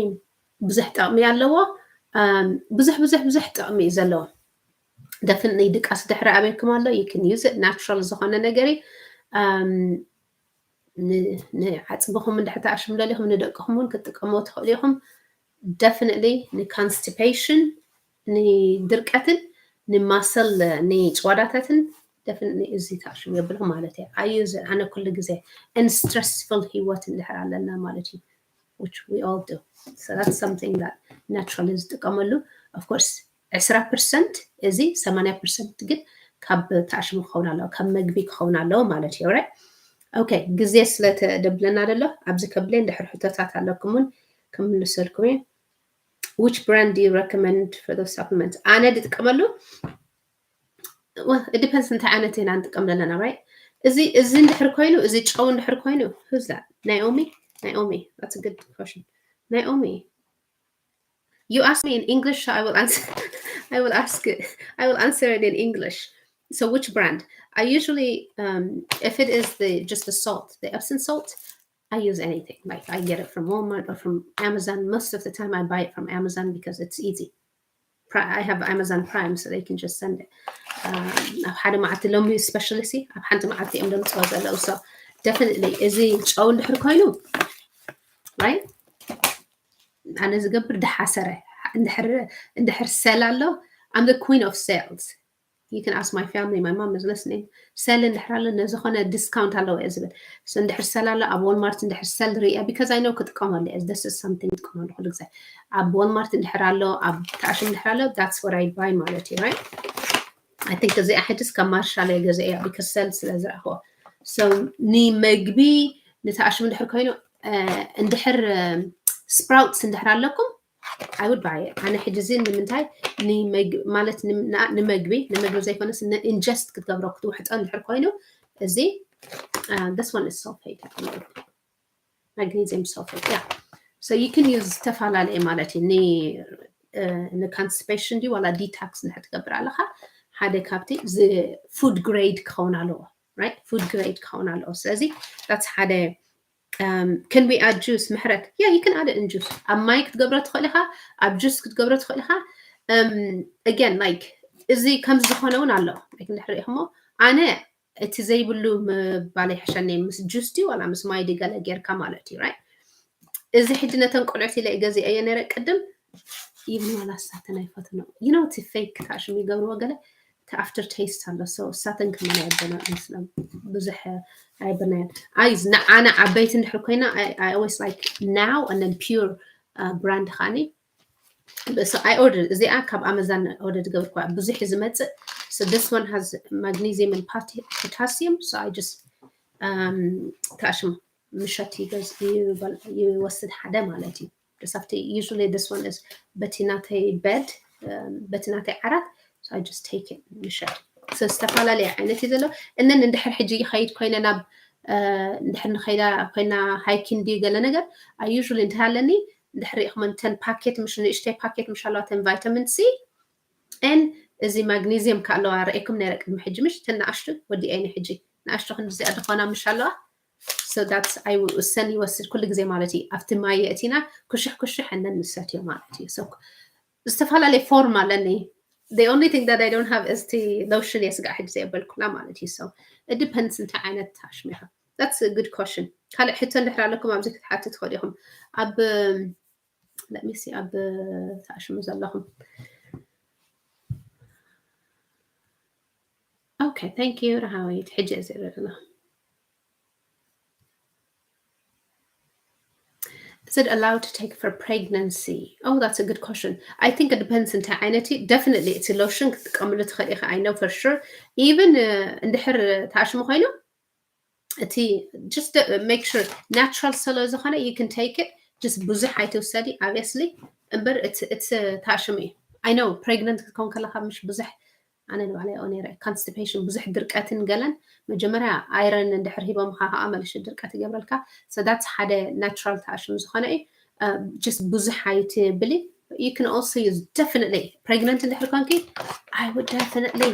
ብዙሕ ጥቕሚ ኣለዎ። ብዙሕ ብዙሕ ብዙሕ ጥቕሚ እዩ ዘለዎ። ደፍን ድቃስ ድሕሪ ኣበይኩም ኣሎ you can use it natural ዝኾነ ነገር እዩ። ንዓፅብኹም እንድሕር ተኣሽሙ ደሊኹም ንደቅኹም እውን ክትጥቀምዎ ትኽእሉ ኢኹም። Definitely ንኮንስቲፔሽን ንድርቀትን ንማሰል ንጭዋዳታትን definitely እዚ ተኣሽሙ የብልኹም ማለት እየ። ኣዩ ኣነ ኩሉ ግዜ and stressful ህይወት እንድሕር ኣለና ማለት እዩ which we all do. So that's something that naturally ዝጥቀመሉ of course ዕስራ ፐርሰንት እዚ ሰማንያ ፐርሰንት ግን ካብ ተኣሽሙ ክኸውን ኣለዎ ካብ መግቢ ክኸውን ኣለዎ ማለት እዩ። ኦኬ ግዜ ስለተደብለና ደሎ ኣብዚ ከብለ እንድሕር ሕቶታት ኣለኩም እውን ክምልሰልኩም እየ። Which brand do you recommend for those supplements? ኣነ ዝጥቀመሉ it depends እንታይ ዓይነት ኢና ንጥቀም ዘለና right? እዚ እዚ እንድሕር ኮይኑ እዚ ጨው እንድሕር ኮይኑ who's that? Naomi? Naomi, that's a good question. Naomi, you ask me in English, so I will answer. I will ask it. I will answer it in English. So which brand? I usually, um, if it is the just the salt, the Epsom salt, I use anything. Like I get it from Walmart or from Amazon. Most of the time I buy it from Amazon because it's easy. I have Amazon Prime, so they can just send it. ኣብ ሓደ መዓልቲ ሎሚ ስፔሻሊ ሲ ኣብ ሓንቲ መዓልቲ እዮም ደምፅዎ ዘለዉ። So definitely እዚ ጨው እንድሕር ኮይኑ right ኣነ ዝገብር ድሓሰረ እንድሕር ሰል ኣሎ I'm the queen of sales. You can ask my family, my mom is listening. ሰል እንድሕር ኣሎ ነዝኾነ ዲስካውንት ኣለዎ እየ ዝብል። So እንድሕር ሰል ኣሎ ኣብ ዋልማርት እንድሕር ሰል ርእያ because I know ክጥቀመሉ እየ። This is something ይጥቀመሉ ኩሉ ግዜ ኣብ ዋልማርት እንድሕር ኣሎ ኣብ ተኣሽም እንድሕር ኣሎ that's what I buy ማለት እዩ right? I think እዚኣ ሕጅስ ካብ ማርሻል እየ ገዚአ because ሰል ስለ ዝረኣኽዎ። So ንመግቢ ንተኣሽም እንድሕር ኮይኑ እንድሕር ስፕራውትስ እንድሕር ኣለኩም I would buy it. ኣነ ሕጂ እዚ ንምንታይ ማለት ንምግቢ ንምግቢ ዘይኮነስ ኢንጀስት ክትገብሮ ክትውሕጦ እንድሕር ኮይኑ እዚ this one is sulfate magnesium sulfate yeah. So you can use ዝተፈላለየ ማለት እዩ ንኮንስቲፔሽን ድዩ ዋላ ዲታክስ እንድሕር ትገብር ኣለካ ሓደ ካብቲ food grade ክኸውን ኣለዎ right? Food grade ክኸውን ኣለዎ። ስለዚ that's ሓደ can we add juice ምሕረት yeah you can add it in juice ኣብ ማይ ክትገብሮ ትኽእል ኢኻ ኣብ ጁስ ክትገብሮ ትኽእል ኢኻ። Again like እዚ ከምዚ ዝኾነ እውን ኣሎ like እንድሕር ሪኢኹሞ ኣነ እቲ ዘይብሉ ምባል ይሕሸኒ ምስ ጁስ ድዩ ዋላ ምስ ማይ ድዩ ገለ ጌርካ ማለት እዩ right? እዚ ሕጂ ነተን ቆልዑት ኢለ ገዚአዮ ነረ ቅድም even ዋላ ሳተን ኣይፈትኖ you know እቲ fake ታሽም ይገብርዎ ገለ እቲ after taste ኣሎ so እሳተን ከመን ኣይበና ኣይመስሎም ብዙሕ ኣይበናዮ። ኣይ ንዓና ዓበይቲ እንድሕር ኮይና I always like now and then pure brand ኻኒ so I order እዚኣ ካብ ኣመዛን order ዝገብርኳ ብዙሕ ዝመፅእ so this one has magnesium and potassium so I just ታሽም ምሸት ይወስድ ሓደ ማለት እዩ። Just after usually this one is በቲ ናተይ bed በቲ ናተይ ዓራት so I just take it ምሸት so ዝተፈላለየ ዓይነት እዩ ዘሎ። እነን እንድሕር ሕጂ ይኸይድ ኮይነ ናብ እንድሕር ንኸይዳ ኮይና ሃይኪን ድዩ ገለ ነገር I usually እንተሃለኒ እንድሕር ሪኢኹመን ተን ፓኬት ምሽ ንእሽተይ ፓኬት ምሽ ኣለዋ ተን vitamin C and እዚ magnesium ከ ኣለዋ ርኤኩም ነረ ቅድሚ ሕጂ ምሽ ተን ንኣሽቱ ወዲአይኒ ሕጂ ንኣሽቱ ክንዲዚኣ ዝኾና ምሽ ኣለዋ so that's I እሰን ይወስድ ኩሉ ግዜ ማለት እዩ። ኣብቲ ማይ የእቲና ኩሽሕ ኩሽሕ and then ንሰትዮ ማለት እዩ። So ዝተፈላለየ ፎርም ኣለኒ። The only thing that I don't have is እቲ lotion እየ ስጋዕ ሕጂ ዘየበልኩላ ማለት እዩ። So it depends እንታይ ዓይነት ታሽም ኢኻ That's a good question. ካልእ ሕቶ እንድሕር ኣለኩም ኣብዚ ክትሓቱ ትኽእሉ ኢኹም። ኣብ let me see ኣብ ተኣሽሙ ዘለኹም። Okay, thank you ረሃዊት። ሕጂ እዚ ዘለና Is it allowed to take for pregnancy? Oh, that's a good question. I think it depends እንታይ ዓይነት እዩ። Definitely እቲ lotion ክትጥቀምሉ ትኽእል ኢኻ። I know for sure. Even እንድሕር ተኣሽሙ ኮይኑ እቲ just make sure natural ስለ ዝኾነ you can take it. Just ብዙሕ ኣይትውሰዲ obviously እምበር እቲ ተኣሽሙ እዩ። I know pregnant ክትከውን ከለኻ ምሽ ብዙሕ ኣነ ንባዕለይ ኦ ነይረ constipation ብዙሕ ድርቀትን ገለን መጀመርያ iron እንድሕር ሂቦምኻ ከዓ መልሽ ድርቀት ይገብረልካ። So that's ሓደ natural ተኣሽሙ ዝኾነ እዩ። Just ብዙሕ ኣይትብሊ። You can also use definitely pregnant እንድሕር ኮንኪ I would definitely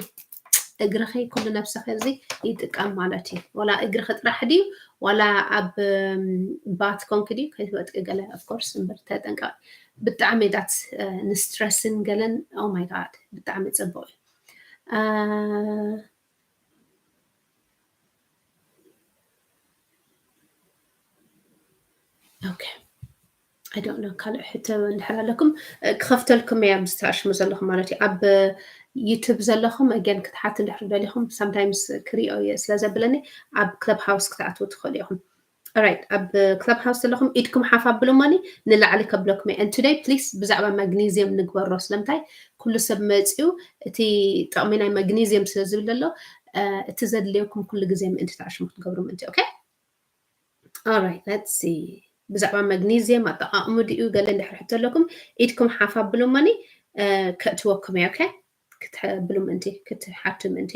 እግርኺ ኩሉ ነብስኺ እዚ ይጥቀም ማለት እዩ። ወላ እግርኺ ጥራሕ ድዩ ዋላ ኣብ bath ኮንኪ ድዩ ከይትወጥቂ ገለ of course እምበር ተጠንቀቂ። ብጣዕሚ that's ንስትረስን ገለን oh my god ብጣዕሚ ፅቡቅ እዩ። Okay. I don't know ካልእ ሕቶ እንድሕር ኣለኩም ክኸፍተልኩም እየ ኣብዚ ተኣሽሙ ዘለኹም ማለት እዩ ኣብ YouTube ዘለኹም again ክትሓት እንድሕር ደሊኹም sometimes ክሪኦ እየ ስለ ዘብለኒ ኣብ Clubhouse ክትኣትዉ ትኽእሉ ኢኹም። Alright ኣብ Clubhouse ዘለኹም ኢድኩም ሓፍ ኣብሉ እሞኒ ንላዕሊ ከብለኩም እየ and today please ብዛዕባ magnesium ንግበሮ ስለምንታይ ኩሉ ሰብ መፂኡ እቲ ጥቕሚ ናይ magnesium ስለ ዝብል ዘሎ እቲ ዘድልየኩም ኩሉ ግዜ ምእንቲ ተኣሽሙ ክትገብሩ ምእንቲ okay Alright let's see ብዛዕባ magnesium ኣጠቓቕሙ ድዩ ገለ እንድሕር ሕቶ ኣለኩም ኢድኩም ሓፍ ኣብሉ እሞኒ ከእትወኩም እየ okay ክትብሉ ምእንቲ ክትሓቱ ምእንቲ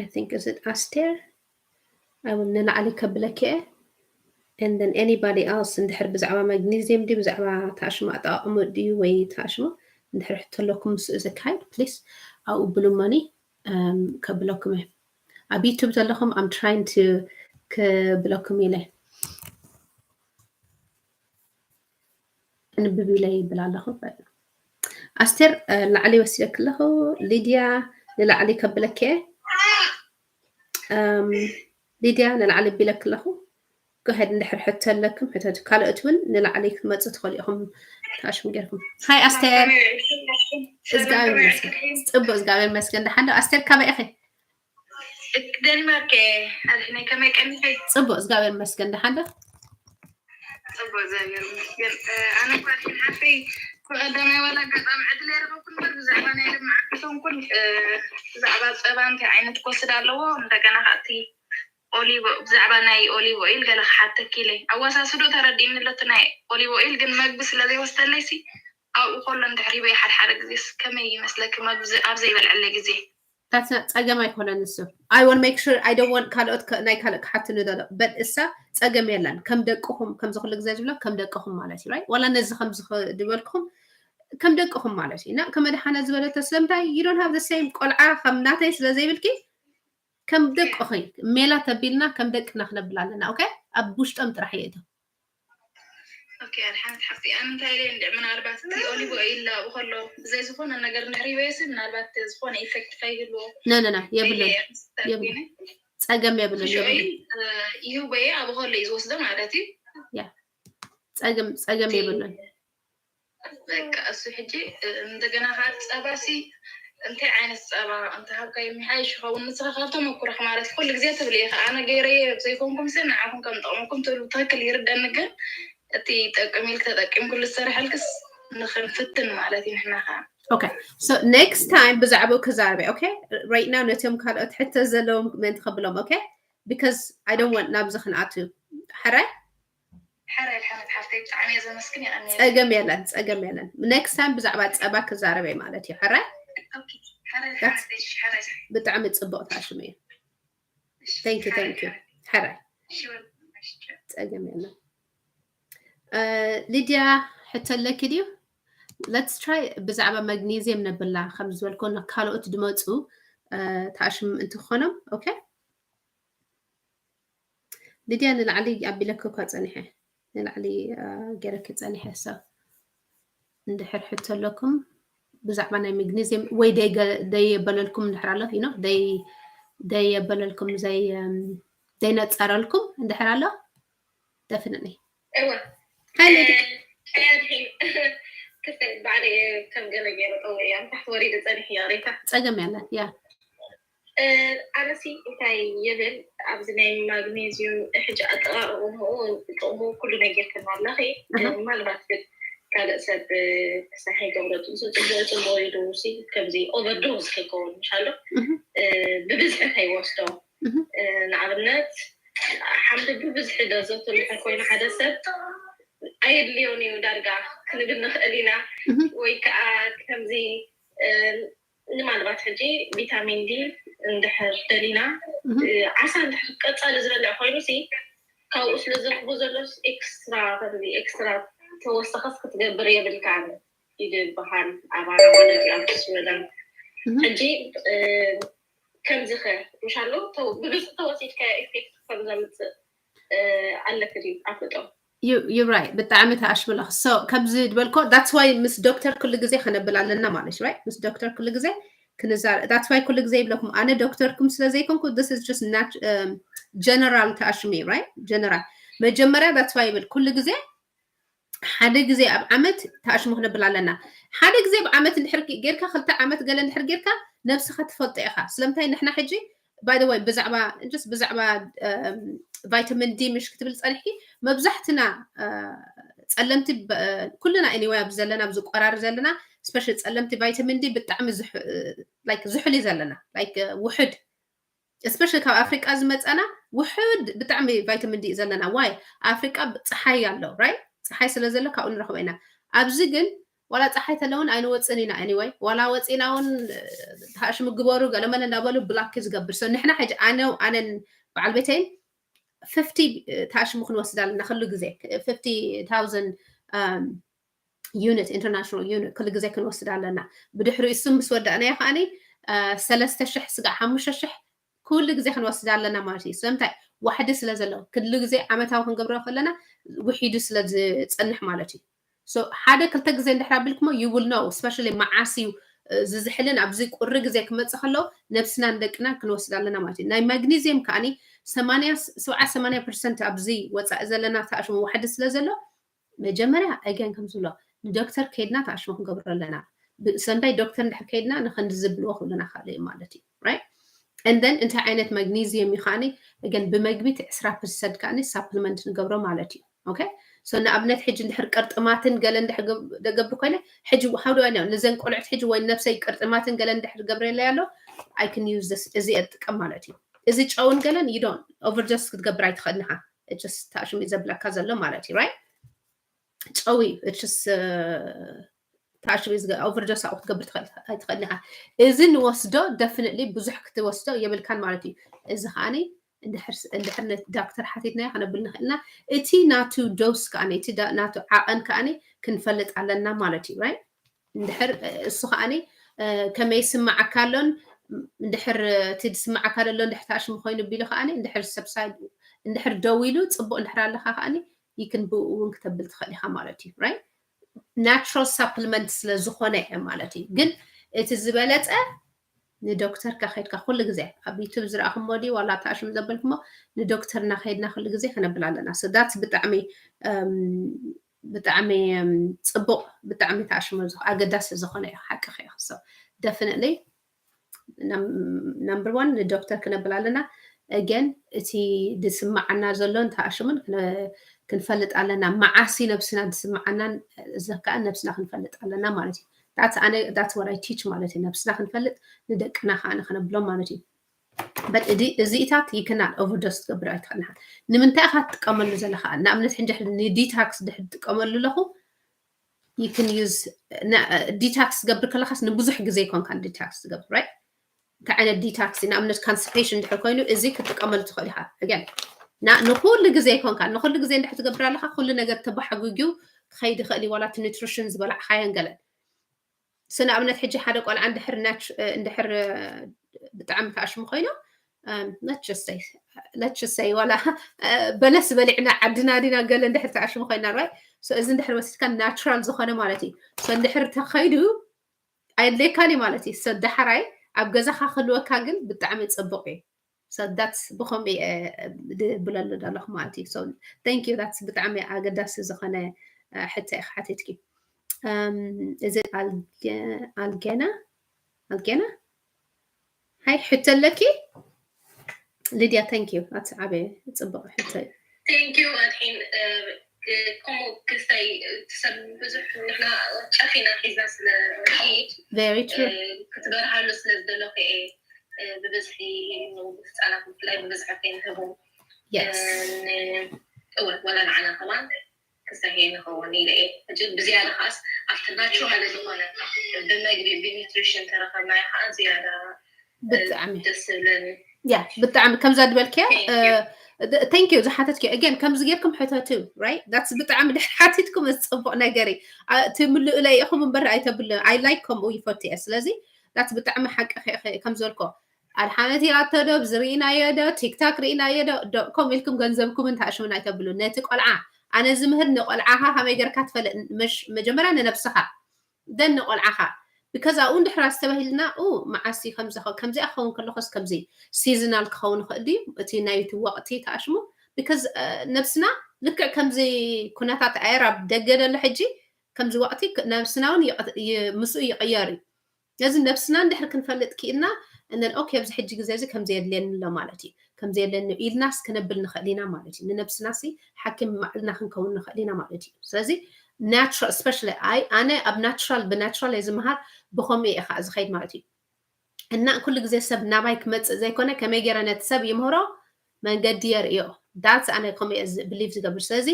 I think is it ኣስቴር I will ንላዕሊ ከብለኪ እየ and then anybody else እንድሕር ብዛዕባ magnesium ድዩ ብዛዕባ ተኣሽሙ ኣጠቓቕሙ ድዩ ወይ ተኣሽሙ እንድሕር ሕቶ ኣለኩም ምስኡ ዘካይድ please ኣብኡ ብሉ እሞኒ ከብለኩም እየ ኣብ YouTube ዘለኹም I'm trying to ክብለኩም ኢለ እንብብ ኢለ ይብል ኣለኹ ኣስቴር ላዕሊ ወሲደክ ኣለኹ ሊድያ ንላዕሊ ከብለክ ሊድያ ንላዕሊ ቢለክ ኣለኹ go ahead እንድሕር ሕቶ ኣለክም ሕተቱ ካልኦት እውን ንላዕሊ ክትመፁ ትኽእሉ ኢኹም ተኣሽሙ ጌርኩም hi ኣስቴር እግዚኣብሔር ይመስገን ፅቡቅ እግዚኣብሔር ይመስገን ደሓን ዶ ኣስቴር ካበይ ኢኺ ደንማርክ ኣድሕነይ ከመይ ቀኒኺ ፅቡቅ እግዚኣብሔር ይመስገን ደሓን ዶ ፅቡቅ እግዚኣብሔር ይመስገን ኣነ እኳ ኣድሕን ሓፍተይ ብቀዳማይ ዋላ ኣጋጣሚ ዕድል የረኸብኩ እምበር ብዛዕባ ናይ ልምዓት ተንኩል ብዛዕባ ፀባ እንታይ ዓይነት ክወስድ ኣለዎ እንደገና ከኣቲ ኦሊቭ ብዛዕባ ናይ ኦሊቭ ኦይል ገለ ክሓተኪ ኢለ ኣወሳስዶ ተረዲእኒ ኣሎ እቲ ናይ ኦሊቭ ኦይል ግን መግቢ ስለ ዘይወስደለይ ሲ ኣብኡ ከሎ እንድሕር ሂበይ ሓደ ሓደ ግዜስ ከመይ ይመስለኪ መግቢ ኣብ ዘይበልዐለይ ግዜ that's not ፀገም ኣይኮነን እሱ I want make sure I don't want ካልኦት ናይ ካልእ ክሓትኒ ዘሎ but እሳ ፀገም የለን ከም ደቅኹም ከምዚ ኩሉ ግዜ ዝብሎ ከም ደቅኹም ማለት እዩ right ዋላ ነዚ ከምዚ ዝበልክኹም ከም ደቅኹም ማለት እዩ እና ከመድሓነ ዝበለቶ ስለምንታይ you don't have the same ቆልዓ ከም ናተይ ስለ ዘይብልኪ ከም ደቅኺ ሜላ ተቢልና ከም ደቅና ክነብል ኣለና okay ኣብ ውሽጦም ጥራሕ የእቶ ኦኬ ኣድሓነት ሓፍቲ ኣነ እንታይ ኢለ እንድዕ ምናልባት እቲ ኦሊቭ ኦይል ኣብኡ ከሎ ብዘይ ዝኾነ ነገር እንድሕር ሂበየሲ ምናልባት ዝኾነ ኢፌክት ከይህልዎ ነነና የብልን የብልን ፀገም የብልን ኦይል ይህበየ ኣብኡ ከሎ እዩ ዝወስዶ ማለት እዩ ፀገም ፀገም የብልን በቃ እሱ ሕጂ እንደገና ከዓ ፀባሲ እንታይ ዓይነት ፀባ እንተሃብካዮ ምሓይሽ ይኸውን ንስኻ ካብ ተመኩረኽ ማለት ኩሉ ግዜ ትብሊ ኢኻ ኣነ ገይረየ ዘይኮንኩም ሲ ንዓኹም ከም ጠቕመኩም ትብሉ ብትክክል ይርደኒ ግን እቲ ይጠቅም ኢልክ ተጠቂምኩሉ ዝሰርሐልክስ ንክንፍትን ማለት እዩ ንሕና ከዓ okay so next time ብዛዕባኡ ክዛረበ okay right now ነቶም ካልኦት ሕቶ ዘለዎም ምእንቲ ከብሎም okay because I don't want ናብዚ ክንኣቱ ሕራይ ሕራይ ሓፍተይ ብጣዕሚ እየ ዘመስግን የቐኒ ፀገም የለን ፀገም የለን next time ብዛዕባ ፀባ ክዛረበ ማለት እዩ ሕራይ ሕራይ ሓፍተይ ሕራይ ብጣዕሚ ፅቡቅ ታሽሙ እዩ thank you thank you ሕራይ ፀገም የለን ሊድያ ሕቶ ኣለኪ ድዩ let's try ብዛዕባ magnesium ነብላ ከም ዝበልኮ ካልኦት ድመፁ ተኣሽም እንትኾኖም okay ሊድያ ንላዕሊ ኣቢለኪ እኳ ፀኒሐ ንላዕሊ ገይረኪ ፀኒሐ ሰብ እንድሕር ሕቶ ኣለኩም ብዛዕባ ናይ magnesium ወይ ደይበለልኩም እንድሕር ኣሎ you know ደይ ደየበለልኩም ዘይ ዘይነፀረልኩም እንድሕር ኣሎ ደፍንኒ እወ ሓይሊ ያድሒን ክፍል ባዕለይ ከም ገለ ገይረ ጠው እያ ታሕቲ ወሪደ ፀኒሕ ይቕሬታ ፀገም ያለን ያ ኣነሲ እንታይ ይብል ኣብዚ ናይ ማግኔዚዩም ሕጂ ኣጠቃቅምኡ ጥቅሙ ኩሉ ነጊርክና ኣለኺ ምናልባት ግን ካልእ ሰብ ክሳሕ ይገብረቱ ጽቡቅ ጽቡቅ ኢሉ ሲ ከምዚ ኦቨርዶዝ ከይከውን ምሻሎ ብብዝሒ ከይወስዶ ንኣብነት ሓምሊ ብብዝሒ ደዘቱ እንድሕር ኮይኑ ሓደ ሰብ ኣየድልዮን እዩ ዳርጋ ክንብል ንኽእል ኢና ወይ ከዓ ከምዚ ንማልባት ሕጂ ቪታሚን ዲ እንድሕር ደሊና ዓሳ እንድሕር ቀፃሊ ዝበልዕ ኮይኑ ሲ ካብኡ ስለ ዝረኽቦ ዘሎ ኤክስትራ ከምዚ ኤክስትራ ተወሰኸስ ክትገብር የብልካን ይበሃል ኣባና ማለት እዩ ኣብ ስወደን ሕጂ ከምዚ ከ ምሻሎ ብብዝሒ ተወሲድካዮ ኢፌክት ከም ዘምፅእ ኣለክ ድዩ ኣፍልጦ ዩራይ ብጣዕሚ ተኣሽምለኽ so ከምዚ ዝበልኮ that's why ምስ ዶክተር ኩሉ ግዜ ከነብል ኣለና ማለት እዩ right ምስ ዶክተር ኩሉ ግዜ ክንዛረ that's why ኩሉ ግዜ ይብለኩም ኣነ ዶክተርኩም ስለ ዘይኮንኩ this is just general ተኣሽሚ right general መጀመርያ that's why ይብል ኩሉ ግዜ ሓደ ግዜ ኣብ ዓመት ተኣሽሙ ክነብል ኣለና ሓደ ግዜ ኣብ ዓመት እንድሕር ጌርካ ክልተ ዓመት ገለ እንድሕር ጌርካ ነብስኻ ትፈልጦ ኢኻ ስለምንታይ ንሕና ሕጂ by the way ብዛዕባ just ብዛዕባ vitamin D ምሽ ክትብል ጸኒሕኪ መብዛሕትና ጸለምቲ ኩልና anyway ኣብዚ ዘለና ኣብዚ ቆራሪ ዘለና especially ጸለምቲ vitamin D ብጣዕሚ like ዝሑል እዩ ዘለና like ውሑድ especially ካብ ኣፍሪቃ ዝመፀና ውሑድ ብጣዕሚ vitamin D እዩ ዘለና why ኣፍሪቃ ፀሓይ ኣሎ right ፀሓይ ስለ ዘሎ ካብኡ ንረኽቦ ኢና ኣብዚ ግን ዋላ ፀሓይ ተለውን ኣይንወፅን ኢና anyway ዋላ ወፂና እውን ተኣሽሙ ግበሩ ገለመለ እንዳበሉ ብላክ ዝገብር so ንሕና ሕጂ ኣነ ኣነን በዓል ቤተይን fifty ተኣሽሙ ክንወስድ ኣለና ክሉ ግዜ fifty thousand unit international unit ክሉ ግዜ ክንወስድ ኣለና ብድሕሪ እሱ ምስ ወዳእናዮ ከዓኒ ሰለስተ ሽሕ ስጋዕ ሓሙሽተ ሽሕ ኩሉ ግዜ ክንወስድ ኣለና ማለት እዩ ስለምንታይ ዋሕዲ ስለ ዘሎ ክሉ ግዜ ዓመታዊ ክንገብሮ ከለና ውሒዱ ስለ ዝፀንሕ ማለት እዩ ሓደ ክልተ ግዜ እንድሕር ኣቢልኩሞ you will know especially መዓስ እዩ ዝዝሕልን ኣብዚ ቁሪ ግዜ ክመፅእ ከለዉ ነብስና ንደቅና ክንወስድ ኣለና ማለት እዩ ናይ ማግኒዝየም ከዓኒ ሰብዓ ሰማንያ ፐርሰንት ኣብዚ ወፃኢ ዘለና ተኣሽሙ ዋሕዲ ስለ ዘሎ መጀመርያ again ከም ዝብሎ ንዶክተር ከይድና ተኣሽሙ ክንገብሮ ኣለና ሰንዳይ ዶክተር እንድሕር ከይድና ንክንዝብልዎ ክብሉና ካልእ ማለት እዩ right and then እንታይ ዓይነት ማግኒዝየም እዩ ከዓኒ again ብመግቢ ዕስራ ፐርሰንት ከዓኒ supplement ንገብሮ ማለት እዩ okay so ንኣብነት ሕጂ እንድሕር ቅርጥማትን ገለ እንድሕር ደገብር ኮይነ ሕጂ how do I know ንዘን ቆልዑት ሕጂ ወይ ነብሰይ ቅርጥማትን ገለ እንድሕር ገብረለይ ኣሎ I can use this እዚ እጥቀም ማለት እዩ እዚ ጨውን ገለን you don't overdose ክትገብር ኣይትኽእልንኻ just ተኣሽሙ ዘብለካ ዘሎ ማለት እዩ right ጨዊ just ተኣሽሙ overdose ኣብኡ ክትገብር ኣይትኽእልንኻ እዚ ንወስዶ definitely ብዙሕ ክትወስዶ የብልካን ማለት እዩ እዚ ከዓኒ እንድሕር ዳክተር ሓቲትናዮ ከነብል ንኽእልና እቲ ናቱ dose ከዓኒ እቲ ናቱ ዓቐን ከዓኒ ክንፈልጥ ኣለና ማለት እዩ right እንድሕር እሱ ከዓኒ ከመይ ስማዓካ ኣሎን እንድሕር እቲ ዝስማዓካ ዘሎ እንድሕር ተኣሽሙ ኮይኑ ቢሉ ከዓኒ እንድሕር subside እንድሕር ደው ኢሉ ፅቡቅ እንድሕር ኣለካ ከዓኒ ይክን ብኡ እውን ክተብል ትኽእል ኢካ ማለት እዩ right natural supplement ስለ ዝኾነ ማለት እዩ ግን እቲ ዝበለፀ ንዶክተር ከኸድካ ኩሉ ግዜ ኣብ ዩቱብ ዝረኣኹሞ ድዩ ዋላ ተኣሽሙ ዘበልኩሞ ንዶክተርና ከይድና ኩሉ ግዜ ከነብል ኣለና so that's ብጣዕሚ ብጣዕሚ ፅቡቅ ብጣዕሚ ተኣሽሙ ኣገዳሲ ዝኾነ እዩ ሓቂ ከ so definitely number one ንዶክተር ክነብል ኣለና again እቲ ዝስማዓና ዘሎን ተኣሽሙን ክንፈልጥ ኣለና መዓሲ ነብስና ዝስማዓናን እዚ ከዓ ነብስና ክንፈልጥ ኣለና ማለት እዩ that's what I teach ማለት እዩ ነብስና ክንፈልጥ ንደቅና ከዓ ንክነብሎም ማለት እዩ but እዚኢታት you cannot overdose ትገብር ኣይትኽእልኻ ንምንታይ ኢኻ ትጥቀመሉ ዘለኻ ንኣብነት ሕንድሕር ንዲታክስ ድሕር ትጥቀመሉ ኣለኹ you can use detox ትገብር ከለኻስ ንብዙሕ ግዜ ይኮንካ detox ትገብር right እንታይ ዓይነት detox ንኣብነት constipation ድሕር ኮይኑ እዚ ክትጥቀመሉ ትኽእል ኢኻ again ንኩሉ ግዜ ይኮንካ ንኩሉ ግዜ እንድሕር ትገብር ኣለካ ኩሉ ነገር ተባሓጉጊው ክኸይድ ይኽእል እዩ ዋላ እቲ nutrition ዝበላዕካዮን ገለን so ንኣብነት ሕጂ ሓደ ቆልዓ እንድሕር እንድሕር ብጣዕሚ ተኣሽሙ ኮይኑ let's just say ዋላ በለስ በሊዕና ዓድና ዲና ገለ እንድሕር ተኣሽሙ ኮይና right so እዚ እንድሕር ወሲድካ natural ዝኾነ ማለት እዩ so እንድሕር ተኸይዱ ኣየድልየካን እዩ ማለት እዩ so ዳሕራይ ኣብ ገዛኻ ክህልወካ ግን ብጣዕሚ ፅቡቅ እዩ So that's ብኸምኡ እየ ድብለሉ ዘለኹ ማለት እዩ። So thank you, that's ብጣዕሚ ኣገዳሲ ዝኾነ ሕቶ ኢኻ ሓቲትኪ። እዚ ኣልጌና ኣልጌና ሃይ ሕቶ ኣለኪ ሊድያ? Thank you, that's ዓበየ ጽቡቕ ሕቶ እዩ። Thank you ኣድሒን። ከምኡ ክስታይ ትሰብ ብዙሕ ንሕና ጨፊና ሒዝና ስለ ንኸይድ Very true. ክትበርሃሉ ስለ ዝደለኹ እየ ብብዝሒ ህፃናት ብፍላይ ብብዝሒ ከይንህቦም Yes. እወ ወላ ንዓና ከማን ክስታይ ንኸውን ኢለ እየ። ሕጂ ብዝያዳ ከዓስ ኣብቲ ናቹራል ዝኾነ ብመግቢ ብኒትሪሽን ተረኸብናዮ ከዓ ዝያዳ ብጣዕሚ ደስ ዝብለኒ። ያ ብጣዕሚ ከምዛ ዝበልክዮ Thank you. Thank you ዝሓተትክዮ። Again ከምዚ ጌርኩም ሕተቱ፣ right? That's ብጣዕሚ ድሕር ሓቲትኩም እዚ ጽቡቕ ነገር እዩ። እቲ ምልእለይ ኢኹም እምበር ኣይተብሉ። I like ከምኡ ይፈቱ እየ። ስለዚ that's ብጣዕሚ ሓቂ ከም ዝበልኮ ኣድሓነት ኢላቶ ዶ ብዚ ርኢናዮ ዶ ቲክታክ ርኢናዮ ዶ ዶ ከምኡ ኢልኩም ገንዘብኩም እንተኣሽሙና ኣይተብሉ። ነቲ ቆልዓ ኣነ ዝምህር ንቆልዓኻ ከመይ ጌርካ ትፈልጥ? መጀመርያ ንነብስኻ then ንቆልዓኻ because ኣብኡ እንድሕር ኣስተባሂልና ኡ መዓስ እዩ ከምዚ ከምዚኣ ክኸውን ከለኹስ ከምዚ seasonal ክኸውን ይኽእል ድዩ እቲ ናይቲ ወቕቲ ተኣሽሙ? Because ነብስና ልክዕ ከምዚ ኩነታት ኣየር ኣብ ደገ ደሎ ሕጂ ከምዚ ወቕቲ ነብስና እውን ምስኡ ይቕየር እዩ። ስለዚ ነብስና እንድሕር ክንፈልጥ ክኢልና እነን ኦኬ ኣብዚ ሕጂ ግዜ እዚ ከምዚ የድልየኒ ኣሎ ማለት እዩ ከምዚ የድልየኒ ኢልናስ ክነብል ንኽእል ኢና ማለት እዩ። ንነብስና ሲ ሓኪም ማዕልና ክንከውን ንኽእል ኢና ማለት እዩ። ስለዚ ናቹራል especially ኣይ ኣነ ኣብ ናቹራል ብናቹራል እየ ዝምሃር ብኸምኡ እየ ከዓ ዝኸይድ ማለት እዩ። እና ኩሉ ግዜ ሰብ ናባይ ክመፅእ ዘይኮነ ከመይ ገይረ ነቲ ሰብ ይምህሮ መንገዲ የርእዮ። That's ኣነ ከምኡ እየ ብሊቭ ዝገብር። ስለዚ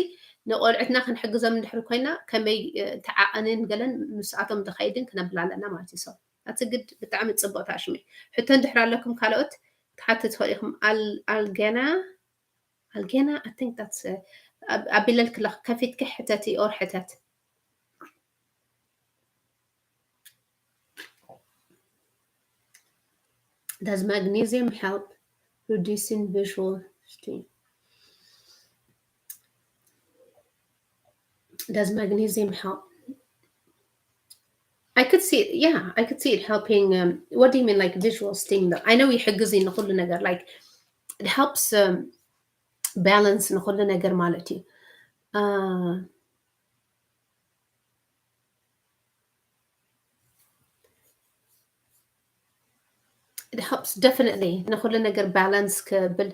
ንቆልዑትና ክንሕግዞም እንድሕር ኮይና ከመይ ተዓቐንን ገለን ምስኣቶም ዝኸይድን ክነብል ኣለና ማለት እዩ። So that's a good ብጣዕሚ ፅቡቕ ተኣሽሙ እዩ። ሕቶ እንድሕር ኣለኩም ካልኦት ክትሓቱ ትኽእሉ ኢኹም። ኣልጌና ኣልጌና I think that's ኣቢለልክ ኣለኹ ከፊትኪ ሕተቲ or ሕተት Does magnesium help reducing visual sting? Does magnesium help? I could see it, yeah, I could see it helping. Um, what do you mean, like visual sting? Though? I know ይሕግዝ እዩ ንኹሉ ነገር like it helps um, balance ንኹሉ ነገር ማለት እዩ። Uh, it helps definitely ንኹሉ ነገር balance ክብል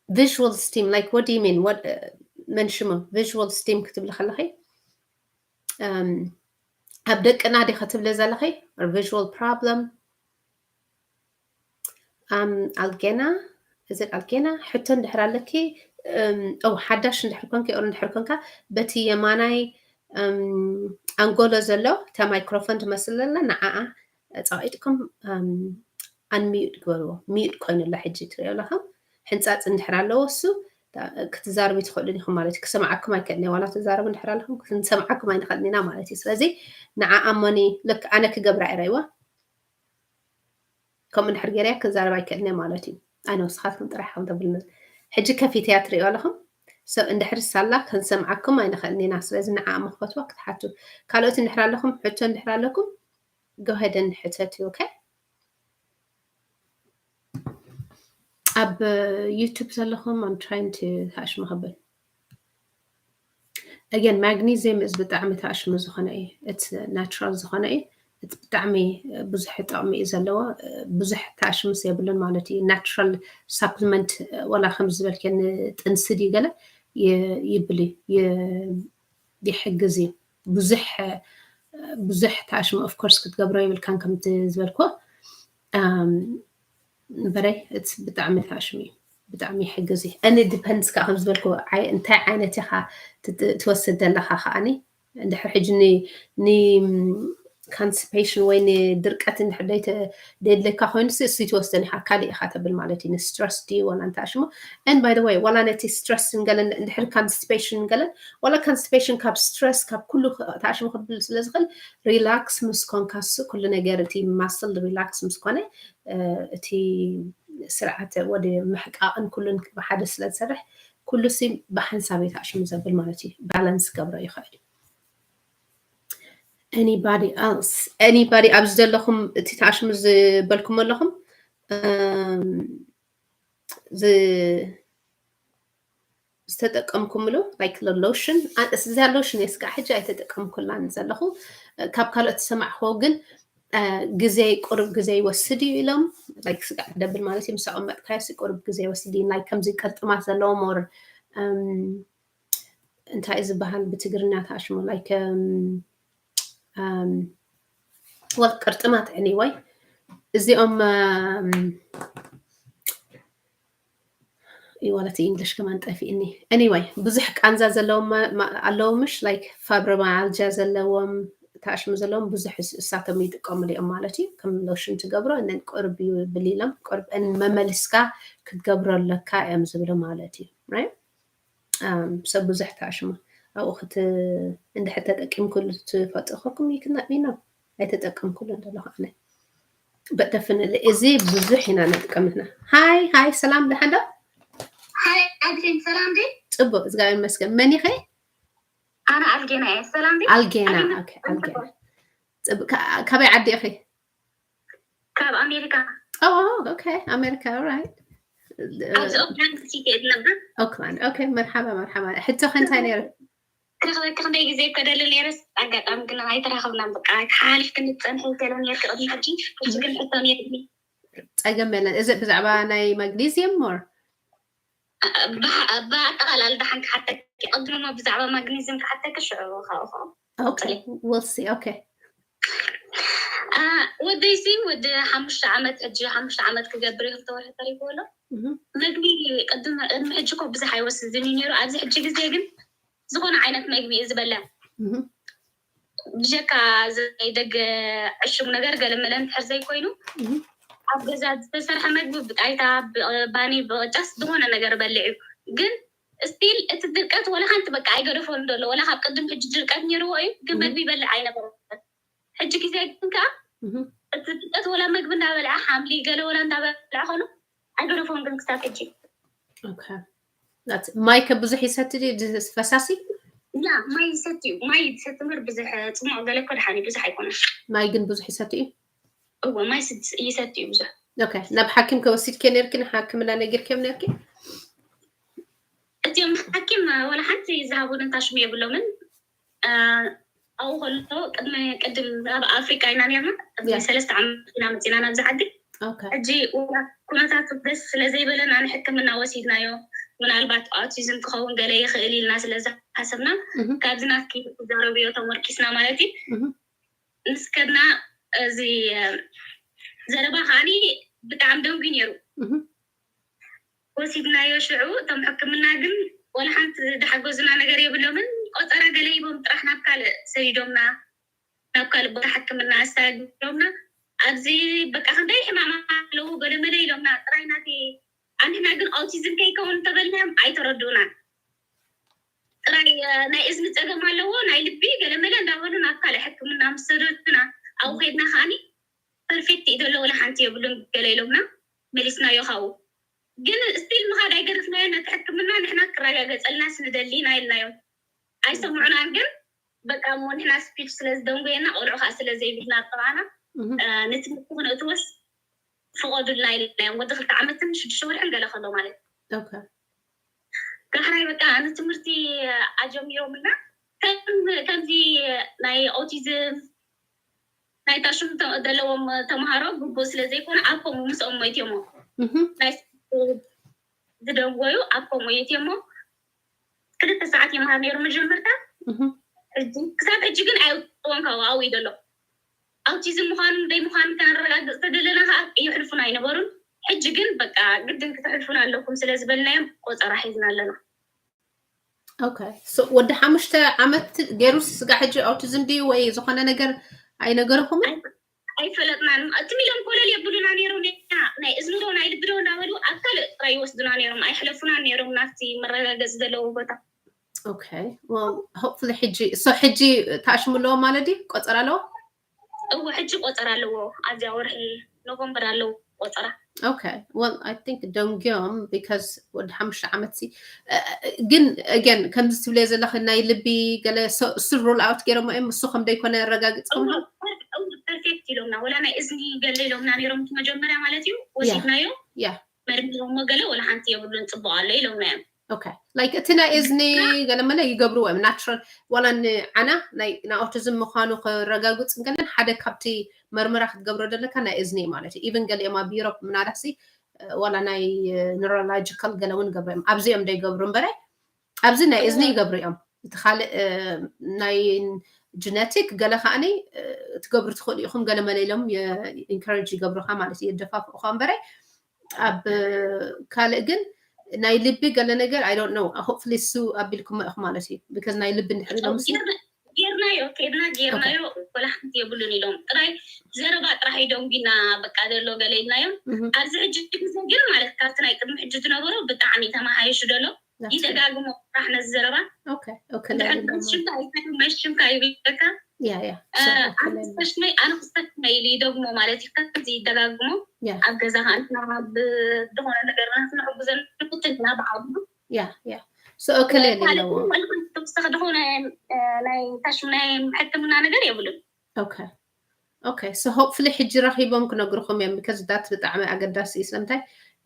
visual stim like what do you mean what መንሽሙ visual stim ክትብሊ ከለኺ ኣብ ደቅና ዲኸ ትብለ ዘለኺ visual problem ኣልጌና እዚ ኣልጌና ሕቶ እንድሕር ኣለኪ ው ሓዳሽ እንድሕር ኮንኪ ኦር እንድሕር ኮንካ በቲ የማናይ ኣንጎሎ ዘሎ እታ ማይክሮፎን ትመስል ዘላ ንዓኣ ፃቂጥኩም ኣንሚዩድ ግበርዎ። ሚዩድ ኮይኑ ኣሎ ሕጂ ትሪኦ ኣለኻ። ሕንፃፅ እንድሕር ኣለዎ እሱ ክትዛርቢ ትኽእሉ ኢኹም ማለት እዩ። ክሰምዓኩም ኣይክእልን እየ። ዋላ ትዛረቡ እንድሕር ኣለኹም ክንሰምዓኩም ኣይንኽእልን ኢና ማለት እዩ። ስለዚ ንዓኣ ሞኒ ልክ ኣነ ክገብራ እየ ራይዋ ከምኡ እንድሕር ገይረያ ክዛረብ ኣይክእልን እየ ማለት እዩ። ኣነ ንስኻትኩም ጥራሕ ከም ተብል ሕጂ ከፊተያ ትሪኦ ኣለኹም። ሰብ እንድሕር ሳላ ክንሰምዓኩም ኣይንኽእልን ኢና። ስለዚ ንዓኣ መኽፈትዋ ክትሓቱ ካልኦት እንድሕር ኣለኹም ሕቶ እንድሕር ኣለኩም go ahead and ሕተት okay ኣብ ዩቱብ ዘለኹም I'm trying to ተኣሽሙ ክብል again magnesium is ብጣዕሚ ተኣሽሙ ዝኾነ እዩ እቲ ናቹራል ዝኾነ እዩ እቲ ብጣዕሚ ብዙሕ ጥቕሚ እዩ ዘለዎ ብዙሕ ተኣሽሙስ የብሉን ማለት እዩ ናቹራል ሳፕሊመንት ወላ ከም ዝበልከ ንጥንሲ ድዩ ገለ ይብል እዩ ይሕግዝ እዩ ብዙሕ ብዙሕ ተኣሽሙ of course ክትገብሮ የብልካን ከምቲ ዝበልኩ እምበረይ እቲ ብጣዕሚ ተኣሽሙ እዩ ብጣዕሚ ይሕግዝ እዩ እኒ ዲፐንድስ ከዓ ከም ዝበልኩ እንታይ ዓይነት ኢኻ ትወስድ ዘለኻ ከዓኒ እንድሕር ሕጂ ን constipation ወይ ንድርቀት እንድሕር ደይተ- ደየድለካ ኮይኑ ሲ እሱ ትወስደን ኢኻ ካልእ ኢኻ ተብል ማለት እዩ ንስትረስ ድዩ ዋላ እንተኣሽሙ and by the way ዋላ ነቲ ስትረስ ንገለን እንድሕር constipation ንገለን ዋላ constipation ካብ ስትረስ ካብ ኩሉ ተኣሽሙ ክብል ስለ ዝኽእል ሪላክስ ምስ ኮንካ እሱ ኩሉ ነገር እቲ ማስል ሪላክስ ምስ ኮነ እቲ ስርዓተ ወዲ ምሕቃቕን ኩሉን ብሓደ ስለ ዝሰርሕ ኩሉ ሲ ብሓንሳብ እዩ ተኣሽሙ ዘብል ማለት እዩ ባላንስ ክገብሮ ይኽእል እዩ anybody else anybody ኣብዚ ዘለኹም እቲ ተኣሽሙ ዝበልኩም ኣለኹም ዝ- ዝተጠቀምኩምሉ like lotion እዚኣ lotion እየ ስጋዕ ሕጂ ኣይተጠቀምኩላን ዘለኹ። ካብ ካልኦት ዝሰማዕክዎ ግን ግዜ ቁሩብ ግዜ ይወስድ እዩ ኢሎም። Like ስጋዕ ደብል ማለት እዩ ምስ ኣቐመጥካዮ ቁሩብ ግዜ ይወስድ እዩ። Like ከምዚ ቅርጥማት ዘለዎም or እንታይ ዝበሃል ብትግርኛ ተኣሽሙ like well ቅርጥማት anyway እዚኦም ይዋለት እንግሊሽ ከማን ጠፊእኒ። Anyway ብዙሕ ቃንዛ ዘለዎም ኣለዉ ምሽ like fibromyalgia ዘለዎም ተኣሽሙ ዘለዎም ብዙሕ እሳቶም ይጥቀምሉ እዮም ማለት እዩ። ከም lotion ትገብሮ እነን ቁርብ ይብል ኢሎም ቁርብ መመሊስካ ክትገብሮ ኣለካ እዮም ዝብሉ ማለት እዩ። Right? ሰብ ብዙሕ ተኣሽሙ ኣብኡ ክት እንድሕር ተጠቂምኩሉ ትፈጥኹኩም ይክናቢኖ ኣይተጠቀምኩሉ ዘለኹ ኣነ በተፍንል እዚ ብዙሕ ኢና ንጥቀምትና። ሃይ ሃይ ሰላም ደሓን ዶ? ሃይ ኣድሪን ሰላም ዲ? ጽቡቅ እግዚኣብሔር ይመስገን። መን ኢኸ? ኣነ ኣልጌና እየ። ሰላም ዲ? ኣልጌና ኣልጌና። ኦኬ ኣልጌና። ጽቡቅ ካበይ ዓዲ ኢኺ? ካብ ኣሜሪካ። Oh okay ኣሜሪካ right። ኣብዚ ኦክላንድ ሲቲ እየ ዝነብር። ኦክላንድ okay መርሓባ መርሓባ። ሕቶኸ እንታይ ነይሩ? ክረኽበኪ ክንደይ ግዜ እኮ ደሊ ነይረስ ኣጋጣሚ ግን ኣይተራኸብናን። በቃ ሓሊፍክኒ ትጸንሒ ገለ ነይርኪ ቅድሚ ሕጂ ሕጂ ግን ሕቶ ነይርኒ። ጸገም የለን። እዚ ብዛዕባ ናይ ማግኒዝየም more ብኣጠቓላሊ ደሓን ክሓተኪ ቅድሚ እሞ ብዛዕባ ማግኒዝየም ክሓተኪ ሽዑ ካብኡ okay we'll see okay ወደይሲ ወዲ ሓሙሽተ ዓመት ሕጂ ሓሙሽተ ዓመት ክገብር እዩ ክልተ ወርሒ ተሪፍዎ ኣሎ። መግቢ ቅድሚ ሕጂ እኮ ብዙሕ ኣይወስድን እዩ ነይሩ። ኣብዚ ሕጂ ግዜ ግን ዝኾነ ዓይነት መግቢ እዩ ዝበልዕ። ብጀካ ናይ ደገ ዕሹግ ነገር ገለመለ እንድሕር ዘይኮይኑ ኣብ ገዛ ዝተሰርሐ መግቢ ብጣይታ ባኒ ብቅጫስ ዝኾነ ነገር በልዕ እዩ። ግን ስቲል እቲ ድርቀት ወላ ሓንቲ በቃ ኣይገደፎን ዘሎ ወላ ካብ ቅድም ሕጂ ድርቀት ነይርዎ እዩ ግን መግቢ ይበልዕ ኣይነበረን። ሕጂ ግዜ ግን ከዓ እቲ ድርቀት ወላ መግቢ እንዳበልዐ ሓምሊ ገለ ወላ እንዳበልዐ ኮኑ ኣይገደፎን ግን ክሳብ ሕጂ። ማይ ከ ብዙሕ ይሰቲ ድዩ ፈሳሲ? ያ ማይ ይሰቲ እዩ። ማይ ይሰቲ ምር ብዙሕ ፅሙቅ ገለ እኮ ደሓን እዩ ብዙሕ ኣይኮነን። ማይ ግን ብዙሕ ይሰቲ እዩ። እወ ማይ ይሰቲ እዩ ብዙሕ። ኦኬ ናብ ሓኪም ከወሲድኪ ነርኪ ንሓክምና ነጊርኪዮም ነርኪ? እቲኦም ሓኪም ወላ ሓንቲ ዝሃቡን እንታሽሙ የብሎምን። ኣብኡ ከሎ ቅድሚ ቅድም ኣብ ኣፍሪቃ ኢና ነርና ቅድሚ ሰለስተ ዓመት ኢና መፂና ናብዚ ዓዲ። ሕጂ ኩነታቱ ደስ ስለዘይበለና ንሕክምና ወሲድናዮ። ምናልባት ኣውቲዝም ክኸውን ገለ ይኽእል ኢልና ስለዝሓሰብና ካብዚ ናትኪ ትዛረብዮ ተመርኪስና ማለት እዩ ምስ ከድና እዚ ዘረባ ከዓኒ ብጣዕሚ ደንጉ ነይሩ። ወሲድናዮ ሽዑ እቶም ሕክምና ግን ወላ ሓንቲ ዝሓገዙና ነገር የብሎምን። ቆፀራ ገለ ሂቦም ጥራሕ ናብ ካልእ ሰዲዶምና ናብ ካልእ ቦታ ሕክምና ኣስተጋጊሮምና ኣብዚ በቃ ክንደይ ሕማማ ኣለዉ ገለመለ ኢሎምና ጥራይ ናቲ ኣንሕና ግን ኣውቲዝም ከይከውን እንተበልናዮም ኣይተረድኡናን። ጥራይ ናይ እዝኒ ፀገም ኣለዎ ናይ ልቢ ገለመለ እንዳበሉ ናብ ካልእ ሕክምና ምስ ሰደዱና ኣብኡ ከይድና ከዓኒ ፐርፌክት እዩ ዘሎ ወላ ሓንቲ የብሉን ገለ ኢሎምና መሊስናዮ ካብኡ። ግን ስቲል ምኻድ ኣይገደፍናዮን ነቲ ሕክምና ንሕና ክረጋገፀልናስ ንደሊ ኢና ኢልናዮም። ኣይሰምዑናን ግን በቃ እሞ ንሕና ስፒች ስለ ዝደንጎየና ቆልዑ ከዓ ስለ ዘይብልና ኣብ ጥቓና ንትምህርቲ ክነእትወስ ፍቐዱልና ኢልናዮም። ወዲ ክልተ ዓመትን ሽዱሽተ ወርሕን ገለ ከሎ ማለት እዩ። ዳሕራይ በቃ ንትምህርቲ ኣጀሚሮምልና ከምዚ ናይ ኦቲዝም ናይ ታሽም ዘለዎም ተምሃሮ ግቡእ ስለ ዘይኮነ ኣብ ከምኡ ምስኦም ሞይትዮሞ ናይ ዝደንጎዩ ኣብ ከምኡ የትዮሞ ክልተ ሰዓት ይምሃር ነይሩ መጀመርታ። ክሳብ ሕጂ ግን ኣይውጥዎን ካብኡ ኣብኡ እዩ ዘሎ። ኣውቲዝም ምዃኑን ዘይምዃኑን ከነረጋግፅ ተደለና ከዓ የሕልፉና ኣይነበሩን። ሕጂ ግን በቃ ግድን ክተሕልፉና ኣለኩም ስለ ዝበልናዮም ቆፀራ ሒዝና ኣለና። ኦኬ ወዲ ሓሙሽተ ዓመት ገይሩ ስጋ ሕጂ ኣውቲዝም ድዩ ወይ ዝኾነ ነገር ኣይነገርኹምን? ኣይፈለጥናን። ትም ኢሎም ኮለል የብሉና ነይሮም። ናይ እዝኒ ዶ ናይ ልቢ ዶ እንዳበሉ ኣብ ካልእ ጥራይ ይወስዱና ነይሮም። ኣይሕለፉናን ነይሮም ናብቲ መረጋገፂ ዘለዎ ቦታ። ኦኬ well hopefully ሕጂ so ሕጂ ተኣሽሙ ኣለዎ ማለት ድዩ? ቆፀራ ኣለዎ? እወ ሕጂ ቆፀራ ኣለዎ። ኣብዚኣ ወርሒ ኖቨምበር ኣለዎ ቆፀራ። Okay well I think ደንጊዮም because ወዲ ሓሙሽተ ዓመት ሲ ግን again ከምዚ ትብልዮ ዘለኺ ናይ ልቢ ገለ እሱ rule out ገይሮሞ እዮም እሱ ከም ደይኮነ ኣረጋግፅኩም ነው? ፐርፌክት ኢሎምና ወላ ናይ እዝኒ ገለ ኢሎምና ነይሮም እቲ መጀመርያ ማለት እዩ ወሲድናዮ። Yeah መርሚሮሞ ገለ ወላ ሓንቲ የብሉን፣ ጽቡቕ ኣሎ ኢሎምና እዮም። Okay, like እቲ ናይ እዝኒ ገለ መለ ይገብርዎ እዮም ናቹራል። ዋላ ንዓና ናይ ናይ ኦቲዝም ምዃኑ ክረጋግጽ ገለን ሓደ ካብቲ መርመራ ክትገብሮ ዘለካ ናይ እዝኒ ማለት እዩ። ኢቭን ገሊኦም ኣብ ዩሮፕ ምናዳሲ ዋላ ናይ ኒውሮሎጂካል ገለ እውን ገብረ እዮም። ኣብዚ እዮም ደይገብሩ እምበረ ኣብዚ ናይ እዝኒ ይገብሩ እዮም። እቲ ካልእ ናይ ጀነቲክ ገለ ከዓኒ ትገብሩ ትኽእሉ ኢኹም ገለ መለ ኢሎም ኢንካሬጅ ይገብሩካ ማለት እዩ፣ የደፋፍቑካ እምበረ ኣብ ካልእ ግን ናይ ልቢ ገለ ነገር I don't know, hopefully እሱ ኣቢልኩም ኢኹም ማለት እዩ። Because ናይ ልቢ እንድሕር ኢሎም እሱ ጌርናዮ ከድና ጌርናዮ ወላ ሓንቲ የብሉን ኢሎም ጥራይ ዘረባ ጥራሕ ይደንጉና በቃ ዘሎ ገለ ኢልናዮም። ኣብዚ ሕጂ ግዜ ግን ማለት ካብቲ ናይ ቅድሚ ሕጂ ዝነበሩ ብጣዕሚ ተመሓየሹ ዘሎ ይደጋግሞ ጥራሕ ነዚ ዘረባ Okay, okay. ሽምካ ይብለካ Yeah, yeah. ኣነ ክስተሽመይ ኣነ ክስተሽመይ ኢሉ ይደግሞ ማለት እዩ። ከምዚ ይደጋግሞ ኣብ ገዛ ከዓንትና ብዝኾነ ነገርና ክንሕግዘን ንፍትን ኢና ብዓብዱ Yeah, yeah. So okay, ኣለዎ ተወሰኸ ዝኾነ ናይ ታሽም ናይ ሕክምና ነገር የብሉን። Okay, okay. So hopefully ሕጂ ረኺቦም ክነግርኹም እዮም። Because that ብጣዕሚ ኣገዳሲ እዩ። ስለምንታይ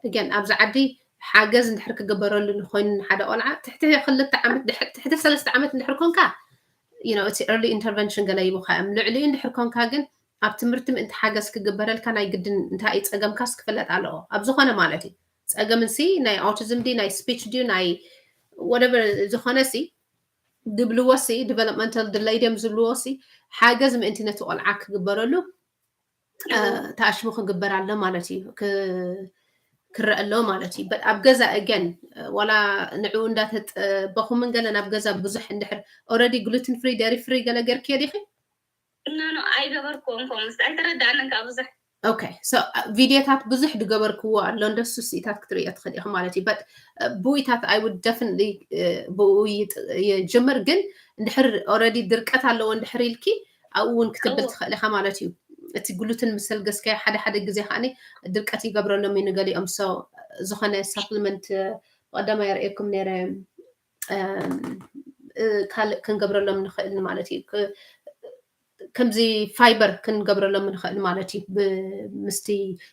again ኣብዚ ዓዲ ሓገዝ እንድሕር ክግበረሉ ንኮይኑ ንሓደ ቆልዓ ትሕቲ ክልተ ዓመት ትሕቲ ሰለስተ ዓመት እንድሕር ኮንካ you know እቲ early intervention ገለ ይቡካ እዮም። ልዕሊኡ እንድሕር ኮንካ ግን ኣብ ትምህርቲ ምእንቲ ሓገዝ ክግበረልካ ናይ ግድን እንታይ እዩ ጸገምካስ ክፍለጥ ኣለዎ ኣብ ዝኾነ ማለት እዩ። ጸገምንሲ ናይ ኦቲዝም ድዩ ናይ ስፒች ድዩ ናይ whatever ዝኾነሲ ድብልዎሲ developmental delay ድዮም ዝብልዎሲ ሓገዝ ምእንቲ ነቲ ቆልዓ ክግበረሉ ተኣሽሙ ክግበር ኣሎ ማለት እዩ። ክረአ ኣሎ ማለት እዩ። ኣብ ገዛ again ዋላ ንዕኡ እንዳተጠበኹምን ገለን ኣብ ገዛ ብዙሕ እንድሕር already gluten free dairy free ገለ ገርክዮ ዲኺ? ኖ ኖ ኣይገበርኩዎን። ከምኡስ ኣይተረዳእንን ካብ ብዙሕ Okay, so ቪድዮታት ብዙሕ ዝገበርክዎ ኣሎ እንደሱ ስኢታት ክትርእዮ ትኽእል ኢኺ ማለት እዩ። But ብኡይታት I would definitely ብኡ ይጅምር። ግን እንድሕር already ድርቀት ኣለዎ እንድሕር ኢልኪ ኣብኡ እውን ክትብል ትኽእል ኢኻ ማለት እዩ። እቲ ግሉትን ምስ ሰልገስካዮ ሓደ ሓደ ግዜ ከዓኒ ድርቀት ይገብረሎም እዩ ንገሊኦም። So ዝኾነ ሳፕሊመንት ብቐደም የርእየኩም ነይረ ካልእ ክንገብረሎም ንኽእል ማለት እዩ። ከምዚ ፋይበር ክንገብረሎም ንኽእል ማለት እዩ። ምስቲ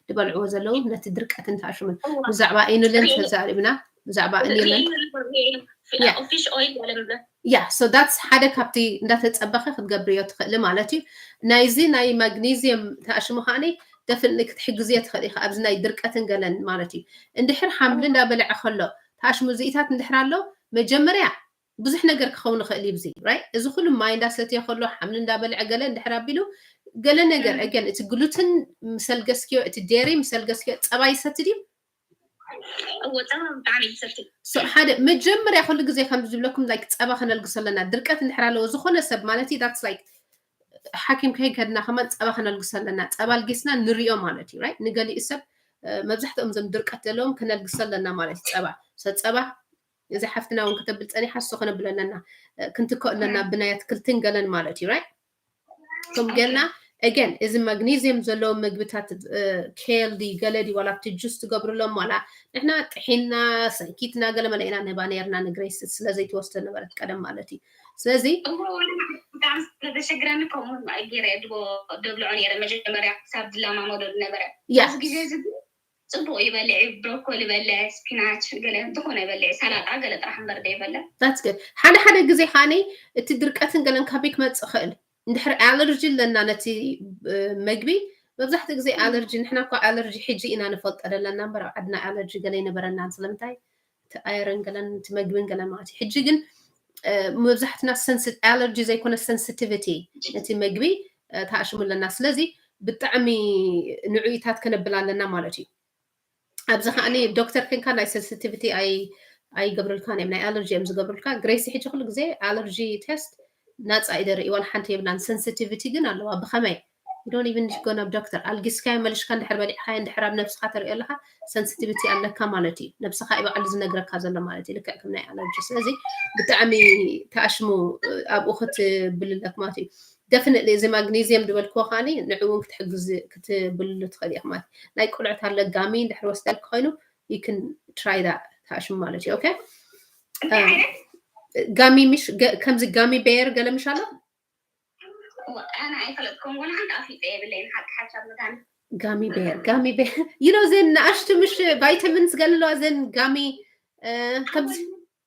ዝበልዕዎ ዘለዉ ነቲ ድርቀትን ተኣሽሙን ብዛዕባ ኢኑልን ተዛሪብና ብዛዕባ ኢኑልን ያ so that's ሓደ ካብቲ እንዳተፀበኸ ክትገብርዮ ትኽእሊ ማለት እዩ። ናይዚ ናይ ማግኒዝየም ተኣሽሙ ከዓኒ ደፍን ክትሕግዝዮ ትኽእል ኢኻ ኣብዚ ናይ ድርቀትን ገለን ማለት እዩ። እንድሕር ሓምሊ እንዳበልዐ ከሎ ተኣሽሙ ዝኢታት እንድሕር ኣሎ መጀመርያ ብዙሕ ነገር ክኸውን ይኽእል እዩ። እዚ right እዚ ኩሉ ማይ እንዳሰትዮ ከሎ ሓምሊ እንዳበልዐ ገለ እንድሕር ኣቢሉ ገለ ነገር again እቲ ግሉትን ምሰልገስክዮ እቲ ዴሪ ምሰልገስክዮ ፀባ ይሰቲ ድዩ? እዎ ፀባ ብጣዕሚ ይሰቲ። ሓደ መጀመርያ ኩሉ ግዜ ከም ዝብለኩም like ፀባ ከነልግሶ ኣለና። ድርቀት እንድሕር ኣለዎ ዝኾነ ሰብ ማለት እዩ that's like ሓኪም ከይከድና ከማን ፀባ ከነልግሶ ኣለና። ፀባ ኣልጊስና ንሪኦ ማለት እዩ right ንገሊኡ ሰብ መብዛሕትኦም እዞም ድርቀት ዘለዎም ከነልግሶ ኣለና ማለት እዩ። ፀባ so ፀባ እዚ ሓፍትና እውን ከተብል ፀኒሓ እሱ ከነብሎ ኣለና ክንትከኦ ኣለና ብናይ ኣትክልትን ገለን ማለት እዩ right ከም ገልና again እዚ ማግኒዝየም ዘለዎ ምግብታት ኬል ድዩ ገለ ድዩ ዋላ ኣብቲ ጁስ ትገብርሎም ዋላ ንሕና ጥሒና ሰንኪትና ገለ መለ ኢና ንህባ ነርና ንግሬስ ስለ ዘይትወስዶ ነበረት ቀደም ማለት እዩ። ስለዚ ብጣዕሚ ስለዘሸግረኒ ከምኡ ገይረ ድቦ ደብልዖ ነይረ መጀመርያ ክሳብ ዝለማመዶ ዝነበረ ያ ኣብዚ ግዜ እዚ ግን ፅቡቅ ይበልዕ እዩ። ብሮኮሊ በልዕ፣ ስፒናች ገለ ዝኾነ ይበልዕ፣ ሰላጣ ገለ ጥራሕ እምበር ዘይበልዕ። that's good። ሓደ ሓደ ግዜ ከዓኒ እቲ ድርቀትን ገለን ካበይ ክመፅእ ይኽእል? እንድሕር ኣለርጂ ኣለና ነቲ መግቢ መብዛሕትኡ ግዜ ኣለርጂ ንሕና እኳ ኣለርጂ ሕጂ ኢና ንፈልጦ ዘለና እምበር ኣብ ዓድና ኣለርጂ ገለ ኣይነበረናን። ስለምንታይ እቲ ኣይረን ገለን እቲ መግብን ገለን ማለት እዩ። ሕጂ ግን መብዛሕትና ኣለርጂ ዘይኮነ ሰንሲቲቪቲ ነቲ መግቢ ተኣሽሙ ኣለና። ስለዚ ብጣዕሚ ንዕኡታት ከነብል ኣለና ማለት እዩ። ኣብዚ ከዓኒ ዶክተር ኮንካ ናይ ሰንሲቲቪቲ ኣይገብርልካን እዮም ናይ ኣለርጂ እዮም ዝገብርልካ። ግሬሲ ሕጂ ኩሉ ግዜ ኣለርጂ ቴስት ናፃ እዩ ደርኢ ዋላ ሓንቲ የብላን። ሰንሲቲቪቲ ግን ኣለዋ። ብኸመይ? You don't even need to go ናብ ዶክተር። ኣልጊስካዮ መሊሽካ እንድሕር በሊዕካዮ እንድሕር ኣብ ነብስኻ ተርእዮ ኣለኻ ሰንሲቲቪቲ ኣለካ ማለት እዩ። ነብስኻ እዩ ባዕሉ ዝነግረካ ዘሎ ማለት እዩ። ልክዕ ከም ናይ ኣለርጂ። ስለዚ ብጣዕሚ ተኣሽሙ ኣብኡ ክትብል ኣለክ ማለት እዩ። ደፍንትሊ እዚ ማግኒዝየም ዝበልክዎ ከዓኒ ንዕኡ እውን ክትሕግዝ ክትብልሉ ትኽእል ኢኻ ማለት እዩ። ናይ ቆልዑት ኣሎ ጋሚ እንድሕር ወስደልክ ኮይኑ you can try that ተኣሽሙ ማለት እዩ። ኦኬ ጋሚ ምሽ ከምዚ ጋሚ ቤር ገለ ምሽ ኣሎ ኣነ ኣይፈለጥኩም ወላ ሓንቲ ኣፍሊጠ የብለይን ሓቂ ሓሳብ መታን ጋሚ ቤር ጋሚ ቤር you know ዘን ንኣሽቱ ምሽ ቫይታሚንስ ገለዋ ዘን ጋሚ ከምዚ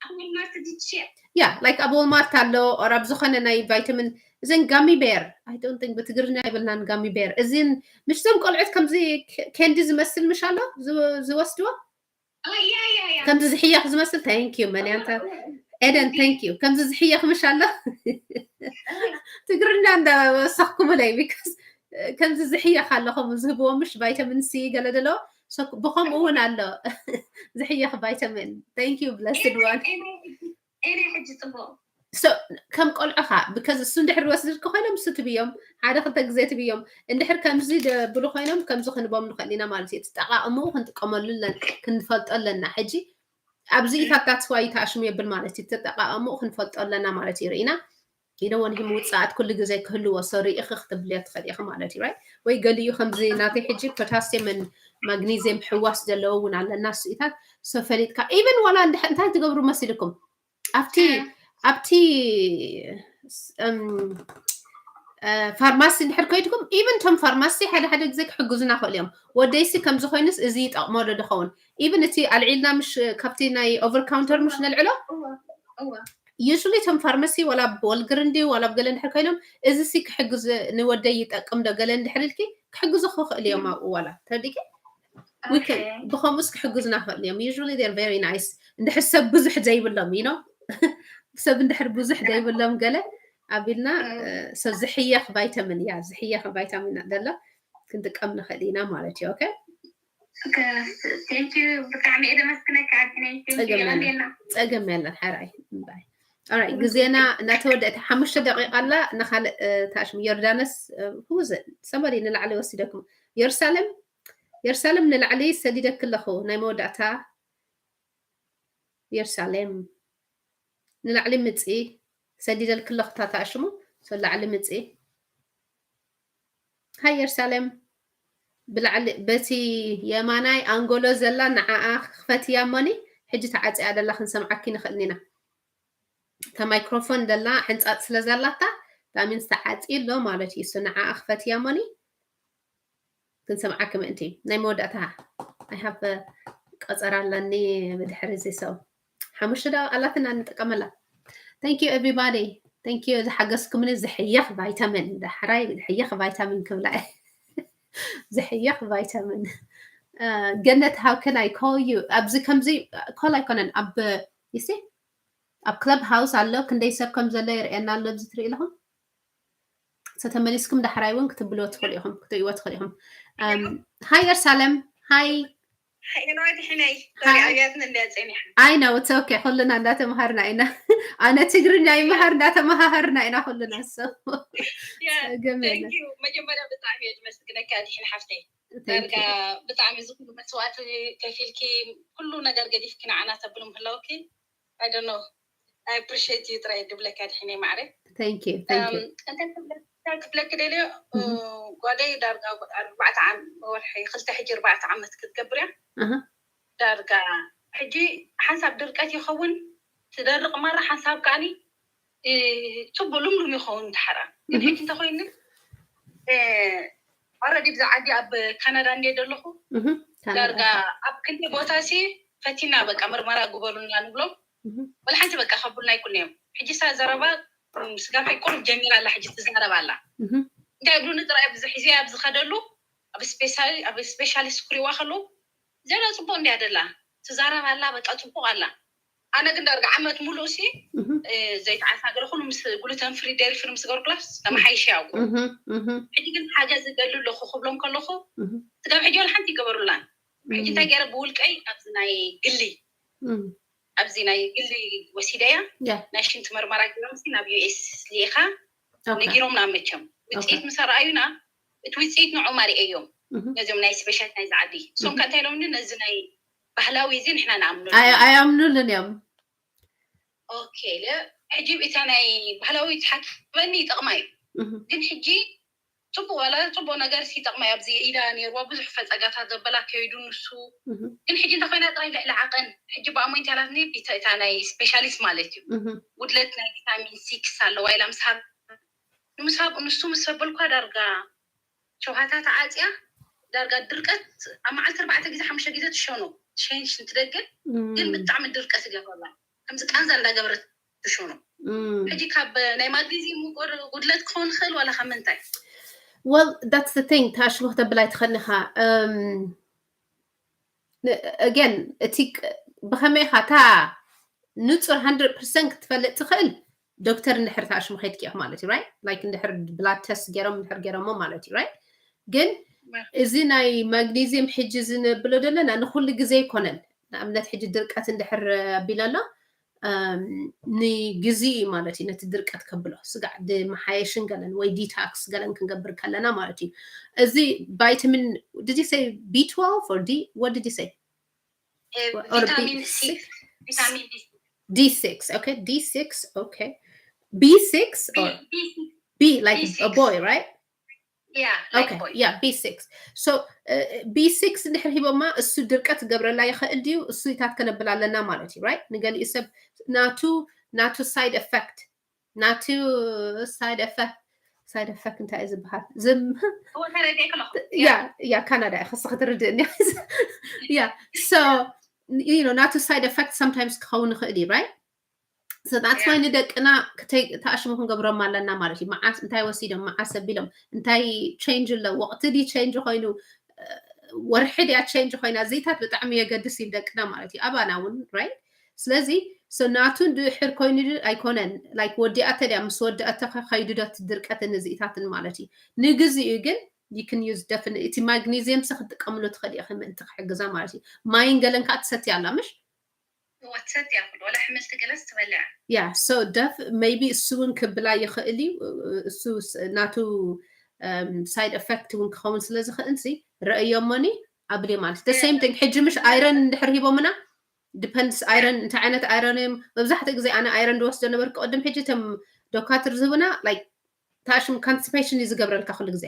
ኣብ ወልማርት ዝሽየጥ ያ like ኣብ ወልማርት ኣሎ or ኣብ ዝኾነ ናይ ቫይታሚን እዘን ጋሚ ቤር I don't think ብትግርኛ ይብልናን ጋሚ ቤር እዚን ምሽ ዞም ቆልዑት ከምዚ ኬንዲ ዝመስል ምሽ ኣሎ ዝወስድዎ ያ ያ ያ ከምዚ ዝሕየኽ ዝመስል thank you መን እያ እንተ ኤደን thank you ከምዚ ዝሕየኽ ምሽ ኣሎ ትግርኛ እንዳወሰኽኩምለይ because ከምዚ ዝሕየኽ ኣሎ ከምኡ ዝህብዎ ምሽ ቫይታሚን ሲ ገለ ደሎ ብኸምኡ እውን ኣሎ ዝሕየኽ ቫይታሚን thank you blessed one ኤነ ሕጂ ፅቡቅ so ከም ቆልዑኻ because እሱ እንድሕር ወስድልኪ ኮይኖም እሱ ትብዮም ሓደ ክልተ ግዜ ትብዮም እንድሕር ከምዚ ደብሉ ኮይኖም ከምዚ ክንቦም ንኽእል ኢና ማለት እዩ ተጠቃቅምኡ ክንጥቀመሉ ኣለና ክንፈልጦ ኣለና ሕጂ ኣብዚ ኢታት that's why ተኣሽሙ የብል ማለት እዩ ተጠቃቅምኡ ክንፈልጦ ኣለና ማለት እዩ ርኢና ኢደወን ሂም ውፅኣት ኩሉ ግዜ ክህልዎ so ርኢኺ ክትብልዮ ትኽእል ኢኺ ማለት እዩ right ወይ ገሊኡ ከምዚ ናተይ ሕጂ ፖታሲየምን ማግኒዝየም ሕዋስ ዘለዎ እውን ኣለና ስኢታት so ፈሊጥካ even ዋላ እንታይ ትገብሩ መሲልኩም ኣብቲ ኣብቲ ፋርማሲ እንድሕር ከይድኩም even ቶም ፋርማሲ ሓደ ሓደ ግዜ ክሕግዙና ክእል እዮም ወደይሲ ከምዚ ኮይኑስ እዚ ይጠቕሞ ዶ ድኸውን even እቲ ኣልዒልና ምሽ ካብቲ ናይ over counter ምሽ ነልዕሎ usually ቶም ፋርማሲ ዋላ ወልግርንዲ ዋላ ገለ እንድሕር ኮይኖም እዚ ሲ ክሕግዝ ንወደይ ይጠቅም ዶ ገለ እንድሕር ኢልኪ ክሕግዙ ክኽእል እዮም ኣብኡ ዋላ ተረዲኪ ብኸምኡስ ክሕግዙና ክእል እዮም usually they're very nice እንድሕር ሰብ ብዙሕ ዘይብሎም you know ሰብ እንድሕር ብዙሕ ዘይብሎም ገለ ኣቢልና ዝሕየኽ ቫይታሚን ያ ዝሕየኽ ቫይታሚን ደሎ ክንጥቀም ንኽእል ኢና ማለት እዩ okay ብጣዕሚ እየ ዘመስግነካ ጸገም የለን ሓራይ እምባይ ግዜና እናተወደእቲ ሓሙሽተ ደቂቃ ኣላ ንካልእ ታሽሙ ዮርዳኖስ who's it somebody ንላዕሊ ወሲደኩም የሩሳሌም የሩሳሌም ንላዕሊ ሰዲደኪ ኣለኹ ናይ መወዳእታ የሩሳሌም ንላዕሊ ምፂ ሰዲደልኪ ኣለኹ ታታሽሙ ንላዕሊ ምፂ ሃይ የሩሳሌም ብላዕሊ በቲ የማናይ ኣንጎሎ ዘላ ንዓኣ ክፈትያ እሞኒ ሕጂ ተዓፅያ ደላ ክንሰምዓኪ ንኽእል ኢና እታ ማይክሮፎን ደላ ሕንፃፅ ስለ ዘላታ ዳሚንስ ተዓፂ ኣሎ ማለት እዩ ንዓኣ ክፈትያ እሞኒ ክንሰምዓኪ ምእንቲ ናይ መወዳእታ I have ቀፀር ኣለኒ ብድሕሪ እዚ ሰው ሓሙሽተ ደቂቃ ኣላትና ንጥቀመላ thank you everybody thank you ዝሓገዝኩምኒ ዝሕየኽ ቫይታሚን ዳሕራይ ዝሕየኽ ቫይታሚን ክብላ ዝሕየኽ ቫይታሚን ገነት how can I call you ኣብዚ ከምዚ ኮል ኣይኮነን ኣብ ይሲ ኣብ ክለብ ሃውስ ኣሎ ክንደይ ሰብ ከም ዘሎ የርእየና ኣሎ ኣብዚ ትርኢ ኣለኹም ተመሊስኩም ዳሕራይ እውን ክትብልዎ ትኽእሉ ኢኹም ክትርእይዎ ትኽእሉ ኢኹም ሃይ የርሳለም ሃይ ኖ ድሕነይ ኣብያትና እንዲያ ፀኒሓ I know it's okay ኩልና እንዳተምሃርና ኢና ኣነ ትግርኛ ይምሃር እንዳተመሃሃርና ኢና ኩልና ሰው መጀመርያ ብጣዕሚ እየ ዝመስግነካ ድሕን ሓፍተይ ዳርጋ ብጣዕሚ ዝኩሉ መስዋእቲ ከፊልኪ ኩሉ ነገር ገዲፍኪ ንዓና ተብሉ ምህላውኪ I don't know I appreciate you ጥራይ ድብለካ ድሕን ማዕረ thank you thank you እንታይ ክብለክ ደልዮ ጓደይ ዳርጋ ኣርባዕተ ወርሒ ክልተ ሕጂ ኣርባዕተ ዓመት ክትገብር እያ ዳርጋ ሕጂ ሓንሳብ ድርቀት ይኸውን ትደርቕ ማራ ሓንሳብ ከዓኒ ፅቡቅ ልምሉም ይኸውን ድሓራ ግን ሕጂ እንተኮይኑ already ብዛ ዓዲ ኣብ ካናዳ እንደ ዘለኹ ዳርጋ ኣብ ክንዲ ቦታ ሲ ፈቲና በቃ ምርመራ ግበሩልና ንብሎም ወላ ሓንቲ በቃ ከብሉና ኣይኩን እዮም ሕጂ ሳ ዘረባ ስጋብ ሕጂ ቁሩብ ጀሚራ ኣላ ሕጂ ትዛረብ ኣላ እንታይ ብሉኒ ጥራይ ኣብዚ ሕዚ ኣብ ዝኸደሉ ኣብ ስፔሻሊስት ክሪዋ ከለዉ ዘላ ፅቡቅ እንዲያ ደላ ትዛረብ ኣላ በቃ ፅቡቅ ኣላ ኣነ ግን ዳርጋ ዓመት ሙሉእ ሲ ዘይተዓሳ ገለ ኩሉ ምስ ግሉተን ፍሪ ደሪ ፍሪ ምስ ገበርኩላስ ተመሓይሽ ያውቁ ሕጂ ግን ሓገዝ ዝደሊ ኣለኹ ክብሎም ከለኹ ስጋብ ሕጂ ወላ ሓንቲ ይገበሩላን ሕጂ እንታይ ገይረ ብውልቀይ ኣብዚ ናይ ግሊ ኣብዚ ናይ ግሊ ወሲደያ ናይ ሽንቲ መርመራ ገይሮም ናብ ዩኤስ ልኢኻ ነጊሮምና መቸም ውፅኢት ምስ ኣርኣዩና እቲ ውፅኢት ንዖም ኣርእየዮም ነዚኦም ናይ ስፔሻት ናይ ዝዓዲ እሶም ከ እንታይ ኢሎምኒ ነዚ ናይ ባህላዊ እዚ ንሕና ንኣምኑ ኣይኣምኑልን እዮም ኦኬ ሕጂ እታ ናይ ባህላዊ ትሓክበኒ ይጠቕማ እዩ ግን ሕጂ ፅቡቅ ዋላ ፅቡቅ ነገር ይጠቕማ እዩ ኣብዚ ኢዳ ነይርዋ ብዙሕ ፈፀጋታት ዘበላ ከይዱ ንሱ ግን ሕጂ እንተኮይና ጥራይ ልዕሊ ዓቐን ሕጂ ብኣሞይንት ያላትኒ እታ ናይ ስፔሻሊስት ማለት እዩ ጉድለት ናይ ቪታሚን ሲክስ ኣለዋ ኢላ ምስ ሃብ ንምስሃብ ንሱ ምስ ዘበልኳ ዳርጋ ሸውሃታ ተዓፅያ ዳርጋ ድርቀት ኣብ መዓልቲ ኣርባዕተ ግዜ ሓሙሽተ ግዜ ትሸኖ ትሸይን ሽንቲ ደገ ግን ብጣዕሚ ድርቀት ይገብረላ ከምዚ ቃንዛ እንዳገበረት ትሸኖ ሕጂ ካብ ናይ ማግኒዚየም ጉድለት ክኸውን ይኽእል ዋላ ካብ ምንታይ well that's the thing ታሽሙ ክተብል ኣይትኽእልኻ again እቲ ብኸመይ ኢኻ እታ ንፁር hundred percent ክትፈልጥ ትኽእል ዶክተር እንድሕር ታሽሙ ከይድኪ ኢኻ ማለት እዩ right like እንድሕር blood test ገይሮም እንድሕር ገይሮሞ ማለት እዩ right ግን እዚ ናይ ማግኒዚየም ሕጂ እዚ ንብሎ ዘለና ንኩሉ ግዜ ኣይኮነን ንኣብነት ሕጂ ድርቀት እንድሕር ኣቢለሎ ንግዜ እዩ ማለት እዩ ነቲ ድርቀት ከብሎ ስጋዕ ድመሓየሽን ገለን ወይ detox ገለን ክንገብር ከለና ማለት እዩ እዚ vitamin did you say B twelve or D what did you say vitamin C vitamin D D six okay D six okay B six or B like a boy right yeah okay yeah B six so B six እንድሕር ሂቦማ እሱ ድርቀት ገብረላ ይኽእል ድዩ እሱ ይታት ከነብል ኣለና ማለት እዩ right ንገሊኡ ሰብ ናቱ ናቱ side effect ናቱ side effect side effect እንታይ እዩ ዝበሃል ዝም ተረዲእክለኹ ያ ያ ካናዳ ኢኻ ንስኺ ትርድእኒ ያ so you know ናቱ side effect sometimes ክኸውን ይኽእል እዩ right so that's why ንደቅና ተኣሽሙ ክንገብሮም ኣለና ማለት እዩ መዓስ እንታይ ወሲዶም መዓስ ኣቢሎም እንታይ change ኣሎ ወቅቲ ዲ change ኮይኑ ወርሒ ድያ change ኮይና ዘይታት ብጣዕሚ የገድስ እዩ ደቅና ማለት እዩ ኣባና እውን right ስለዚ so ናቱ ድሕር ኮይኑ ኣይኮነን like ወዲኣተ ድያ ምስ ወዲኣተ ከይዱ ዶ ድርቀትን እዚኢታትን ማለት እዩ ንግዚኡ ግን you can use definitely እቲ magnesium ሲ ክትጥቀምሉ ትኽእል ኢኺ ምእንቲ ክሕግዛ ማለት እዩ ማይን ገለን ከዓ ትሰትያ ኣላ ምሽ ወትሰት ያኩል ወላ ሕምልቲ ገለስ ትበልዕ yeah so def maybe እሱ እውን ክብላ ይኽእል እዩ እሱ ናቱ side effect እውን ክኸውን ስለ ዝኽእል ሲ ረእዮሞኒ ኣብልዮ ማለት the same thing ሕጂ ምሽ iron እንድሕር ሂቦምና depends iron እንታይ ዓይነት iron እዮም መብዛሕትኡ ግዜ ኣነ iron ዝወስዶ ነበርኩ ቅድም ሕጂ እቶም ዶካትር ዝህቡና like ታሽም constipation እዩ ዝገብረልካ ኩሉ ግዜ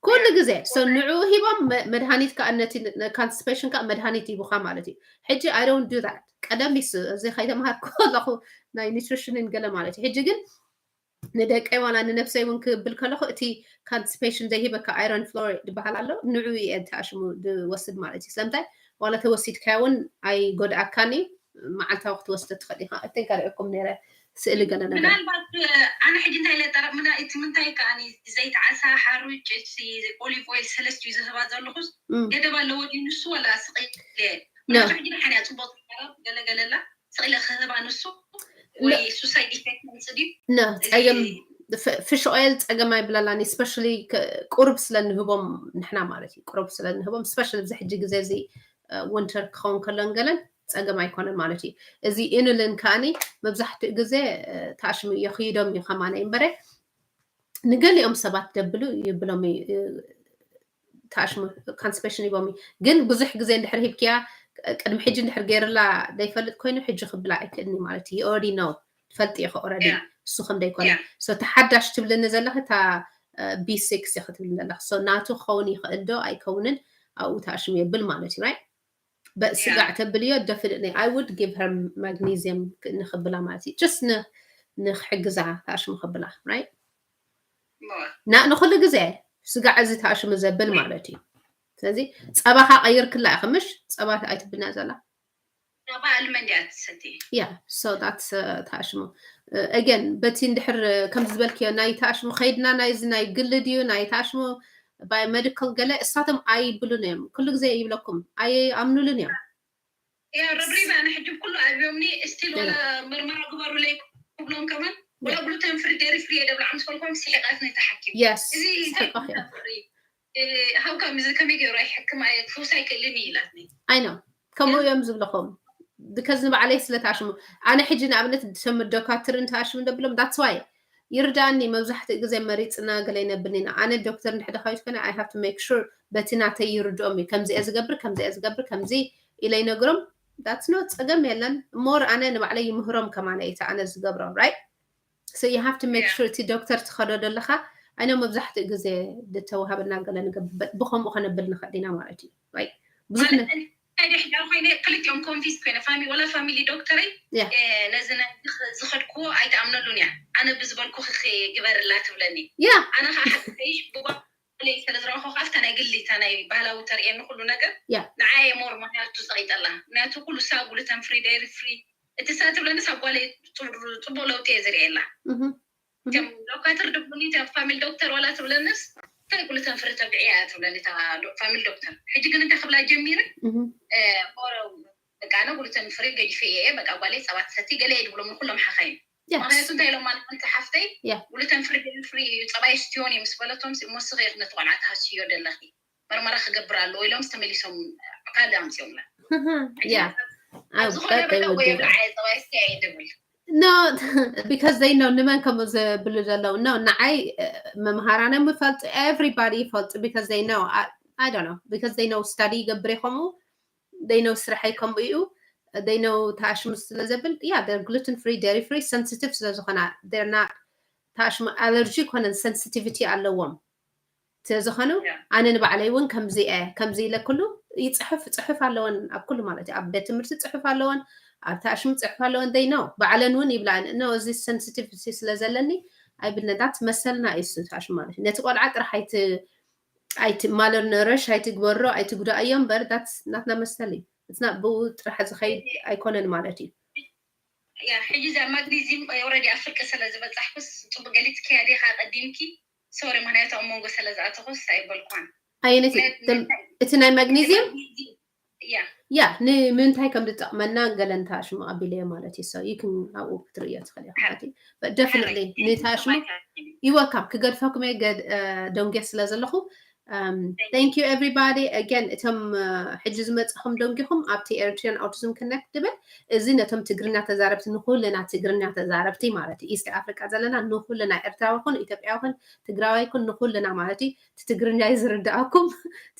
ኩሉ ግዜ so ንዕኡ ሂቦም መድሃኒት ከዓ ነቲ constipation ከዓ መድሃኒት ሂቡካ ማለት እዩ ሕጂ I don't do that ቀደም ይስ እዚ ከይተምሃርኩ ከለኹ ናይ nutrition ን ገለ ማለት እዩ ሕጂ ግን ንደቀይ ዋላ ንነብሰይ እውን ክብል ከለኹ እቲ constipation ዘይሂበካ iron fluoride ዝበሃል ኣሎ ንዕኡ እየ ተኣሽሙ ዝወስድ ማለት እዩ ስለምንታይ ዋላ ተወሲድካዮ እውን ኣይጎድኣካን እዩ መዓልታዊ ክትወስዶ ትኽእል ኢኻ እተን ካልኦኩም ነረ ስእሊ ገለ ነገር ምናልባት ኣነ ሕጂ እንታይ ለጠረምና እቲ ምንታይ ከኣ ዘይተዓሳ ሓሩጭ olive oil ሰለስት እዩ ዝህባ ዘለኹስ ገደብ ኣለዎ ድዩ ንሱ ወላ ስቕ ምናቱ ሕጂ ንሓንያ ፅቡቅ ገለገለላ ስቕ ኢለ ክህባ ንሱ ወይ እሱ side effect መምፅ ድዩ no ጸገም fish oil ጸገም ኣይብለላን especially ቁርብ ስለ ንህቦም ንሕና ማለት እዩ ቁርብ ስለ ንህቦም especially ኣብዚ ሕጂ ግዜ እዚ winter ክኸውን ከሎን ገለን ፀገም ኣይኮነን ማለት እዩ እዚ inulin ከዓኒ መብዛሕትኡ ግዜ ታሽሙ የኽይዶም እዩ ከማነ እምበረ ንገሊኦም ሰባት ደብሉ ይብሎም ታሽሙ constipation ይቦም ግን ብዙሕ ግዜ እንድሕር ሂብክያ ቅድሚ ሕጂ እንድሕር ገይርላ ዘይፈልጥ ኮይኑ ሕጂ ክብላ ኣይክእልኒ ማለት እዩ already know ትፈልጥ ኢኸ already እሱ ከም ዘይኮነ so ተሓዳሽ ትብልኒ ዘለኺ እታ B six ኢኸ ትብልኒ ዘለኺ so ናቱ ክኸውን ይኽእል ዶ ኣይከውንን ኣብኡ ታሽሙ የብል ማለት እዩ right ስጋዕ ተብልዮ definitely I would give her magnesium ንኽብላ ማለት እዩ just ንክሕግዛ ታሽሙ ክብላ right ና ንኩሉ ግዜ ስጋዕ እዚ ታሽሙ ዘብል ማለት እዩ ስለዚ ፀባኻ ቀይርክላ ኢኺ ምሽ ፀባ ኣይትብልና ዘላ ጸባ ኣልመንድ እያ ትሰቲ yeah so that's ታሽሙ again በቲ እንድሕር ከም ዝበልክዮ ናይ ታሽሙ ከይድና ናይዚ ናይ ግሊ ድዩ ናይ ታሽሙ biomedical ገለ እሳቶም ኣይብሉን እዮም ኩሉ ግዜ ይብለኩም ኣይኣምኑሉን እዮም ያ ረብሪባ ኣነ ሕጂ ኩሉ ኣብዮምኒ ስቲል ወላ ምርመራ ግበሩለይ ክብሎም ከማን ወላ gluten free dairy free እየ ደብላ ምስ በልኮም ስሒቃትኒ ተሓኪም yes እዚ እንታይ ፍሪ ሃው ከም እዚ ከመይ ገይሩ ኣይሕክም ክውስ ኣይክእልን እዩ ኢላትኒ I know ከምኡ እዮም ዝብለኹም because ንባዕለይ ስለ ታሽሙ ኣነ ሕጂ ንኣብነት ሰምር ዶካትር እንተኣሽሙ ደብሎም that's why ይርዳእኒ መብዛሕትኡ ግዜ መሪፅና ገለ ይነብልኒና ኣነ ዶክተር እንድሕደ ካዊት ኮነ I have to make sure በቲ ናተይ ይርድኦም እዩ ከምዚ እየ ዝገብር ከምዚ እየ ዝገብር ከምዚ ኢለ ይነግሮም that's no ፀገም የለን more ኣነ ንባዕለይ ይምህሮም ከማነ እየ ኣነ ዝገብሮም right so you have to make sure እቲ ዶክተር ትኸዶ ዘለኻ ኣይነ መብዛሕትኡ ግዜ ዝተዋሃበና ገለ ንገብር ብከምኡ ከነብል ንኽእል ኢና ማለት እዩ right ብዙሕ ናይ ደሕዳር ኮይነ ክልቲኦም ኮንፊዝ ኮይነ ፋሚ ወላ ፋሚሊ ዶክተረይ ነዚ ዝኸድኩዎ ኣይትኣምነሉን እያ ኣነ ብዝበልኩ ግበርላ ትብለኒ ያ ኣነ ከዓ ሓተይሽ ብባ ስለ ዝረኸብኩ ኣብታ ናይ ግሊ እታ ናይ ባህላዊ ተርእየኒ ኩሉ ነገር ያ ንዓየ ሞር ምክንያቱ ፀቂጠላ ምክንያቱ ኩሉ ሳ ግሉተን ፍሪ ዴሪ ፍሪ እቲ ሳ ትብለኒ ሳብ ጓለይ ፅቡቅ ለውጢ እየ ዝርእየላ እህ ከም ዶካተር ድብሉኒ ፋሚሊ ዶክተር ዋላ ትብለንስ እንታይ ግሉተን ፍሪ ተብልዒ እያ ትብለኒ ፋሚሊ ዶክተር ሕጂ ግን እንታይ ክብላ ጀሚረ እህ በቃ ኣነ ግሉተን ፍሪ ገዲፈ እየ በቃ ጓለይ ፀባ ትሰቲ ገለ እየ ድብሎም ንኩሎም ሓኻይም yes ምክንያቱ እንታይ ኢሎም ማለት ሓንቲ ሓፍተይ Yeah. ግሉተን ፍሪ ፍሪ ፀባይ ስትዮን እየ ምስ በለቶም ሞስኺ ነቲ ቆልዓ ትሃስዮ ደለኺ መርመራ ክገብር ኣለዎ ኢሎም ተመሊሶም ካልእ ኣምፅኦምላ yeah ኣብ ዝኾነ በቃ ወይ ብዓየ ፀባይ ስትያ እየ ድብል no because they know ንመን ከምኡ ዝብሉ ዘለዉ no ንዓይ መምሃራኖም ይፈልጡ everybody ይፈልጡ because they know I, I don't know because they know study ይገብር እየ ከምኡ they know ስራሐይ ከምኡ እዩ they know ተኣሽሙ ስለ ዘብል yeah they're gluten free dairy free sensitive ስለ ዝኾና they're not ተኣሽሙ allergy ኮነን sensitivity ኣለዎም ስለ ዝኾኑ ኣነ ንባዕለይ እውን ከምዚ እየ ከምዚ ኢለ ኩሉ ይፅሕፍ ፅሑፍ ኣለወን ኣብ ኩሉ ማለት እዩ ኣብ ቤት ትምህርቲ ፅሑፍ ኣለወን ኣብ ተኣሽሙ ፅሑፍ ኣለወን they know ባዕለን እውን ይብላን no እዚ sensitivity ስለ ዘለኒ ኣይብልነ that's መሰልና እዩ እሱ ተኣሽሙ ማለት እዩ ነቲ ቆልዓ ጥራሕ ኣይቲ ኣይቲ ማለርነረሽ ኣይትግበሮ ኣይትጉዳእዮ እምበር that's ናትና መሰል እዩ it's not ብኡ ጥራሕ ዝኸይድ ኣይኮነን ማለት እዩ ያ ሕጂ እዛ ማግኒዚም already ኣብ ፍርቂ ስለ ዝበፃሕኩስ ፅቡቅ ገሊፅክያ ዲኻ ቀዲምኪ sorry ምክንያቱ ኣብ መንጎ ስለ ዝኣተኹስ ኣይበልኳን ኣየነይቲ እቲ ናይ ማግኒዚየም ያ ያ ንምንታይ ከም ዝጠቕመና ገለንታ ሽሙ ኣቢለዮ ማለት እዩ so you can ኣብኡ ክትርእዮ ትኽእል ኢኻ ማለት እዩ but definitely ንታ ሽሙ ይወካም ክገድፈኩም እየ ደንጌ ስለ ዘለኹ thank you everybody again እቶም ሕጂ ዝመፅኹም ደንጊኹም ኣብቲ Eritrean Autism Connect ድብል እዚ ነቶም ትግርኛ ተዛረብቲ ንኩልና ትግርኛ ተዛረብቲ ማለት እዩ ኢስት ኣፍሪቃ ዘለና ንኩልና ኤርትራዊ ኩን ኢትዮጵያዊ ኩን ትግራዋይ ኩን ንኩልና ማለት እዩ እቲ ትግርኛ እዩ ዝርዳእኩም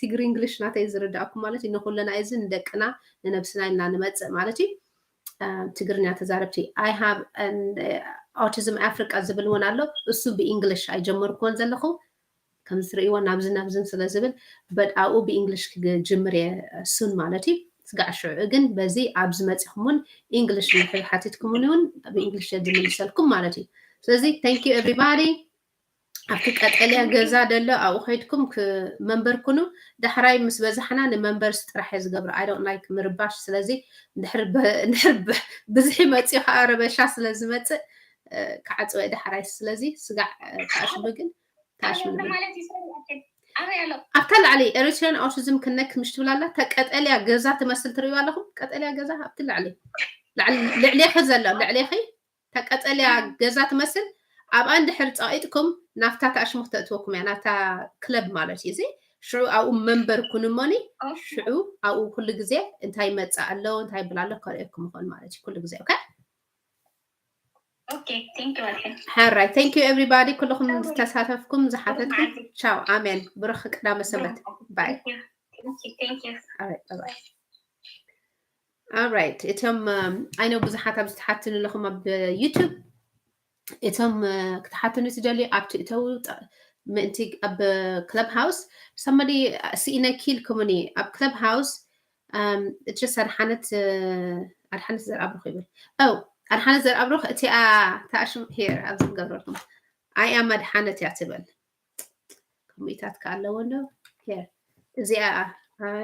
ትግሪ እንግሊሽ ናተይ ዝርዳእኩም ማለት እዩ ንኩልና እዚ ንደቅና ንነብስና ኢልና ንመፅእ ማለት እዩ ትግርኛ ተዛረብቲ I have Autism Africa ዝብል እውን ኣሎ እሱ ብእንግሊሽ ኣይጀመርኩዎን ዘለኹ ከም ዝርእይዎ ናብዚ ናብዝን ስለ ዝብል but ኣብኡ ብእንግሊሽ ክጅምር እየ soon ማለት እዩ ስጋዕ ሽዑ ግን በዚ ኣብዚ መፂኹም እውን እንግሊሽ ንድሕር ሓቲትኩምኒ እውን ብእንግሊሽ እየ ዝምልሰልኩም ማለት እዩ ስለዚ thank you everybody ኣብቲ ቀጠልያ ገዛ ደሎ ኣብኡ ከይድኩም መንበር ኩኑ ዳሕራይ ምስ በዛሕና ንመንበርስ ጥራሕ እየ ዝገብሮ I don't like ምርባሽ ስለዚ እንድሕር ብዝሒ መፅኡ ከዓ ረበሻ ስለ ዝመፅእ ክዓፅወ ዳሕራይ ስለዚ ስጋዕ ተኣሽሙ ግን ተኣሽሙ ማለት እዩ ኣበይ ኣሎ ኣብታ ላዕሊ Eritrean Autism Connect ምሽ ትብላላ ተቀጠልያ ገዛ ትመስል ትርእዩ ኣለኹም ቀጠልያ ገዛ ኣብቲ ላዕሊ ልዕሌኺ ዘሎ ልዕሌኺ ተቀጠልያ ገዛ ትመስል ኣብኣ እንድሕር ፀቂጥኩም ናብታ ተኣሽሙ ክተእትወኩም እያ ናብታ ክለብ ማለት እዩ እዚ ሽዑ ኣብኡ መንበር ኩን እሞኒ ሽዑ ኣብኡ ኩሉ ግዜ እንታይ መፅእ ኣሎ እንታይ ይብል ኣሎ ከርእየኩም ይኽእል ማለት እዩ ኩሉ ግዜ okay okay thank you ኣልሕን ሕራይ thank you everybody ኩልኹም ዝተሳተፍኩም ዝሓተትኩም ቻው ኣሜን ብሩኽ ቅዳመ ሰንበት bye thank you thank you All right, bye bye. All right. እቶም I know ብዙሓት ኣብ ዝተሓትኑ ኣለኹም ኣብ YouTube እቶም ክትሓትኑ ትደልዩ ኣብቲ እተው ምእንቲ ኣብ Clubhouse somebody ስኢነኪ ኢልኩምኒ ኣብ Clubhouse እትስ ኣድሓነት ኣድሓነት ዘርኣብሩኽ ይብል ው ኣድሓነት ዘርኣብሩኽ እቲኣ ተኣሽም ሄር ኣብዚ ክገብረልኩም I am ኣድሓነት እያ ትብል ከምኡታት ከ ኣለዎ እንዶ here እዚኣ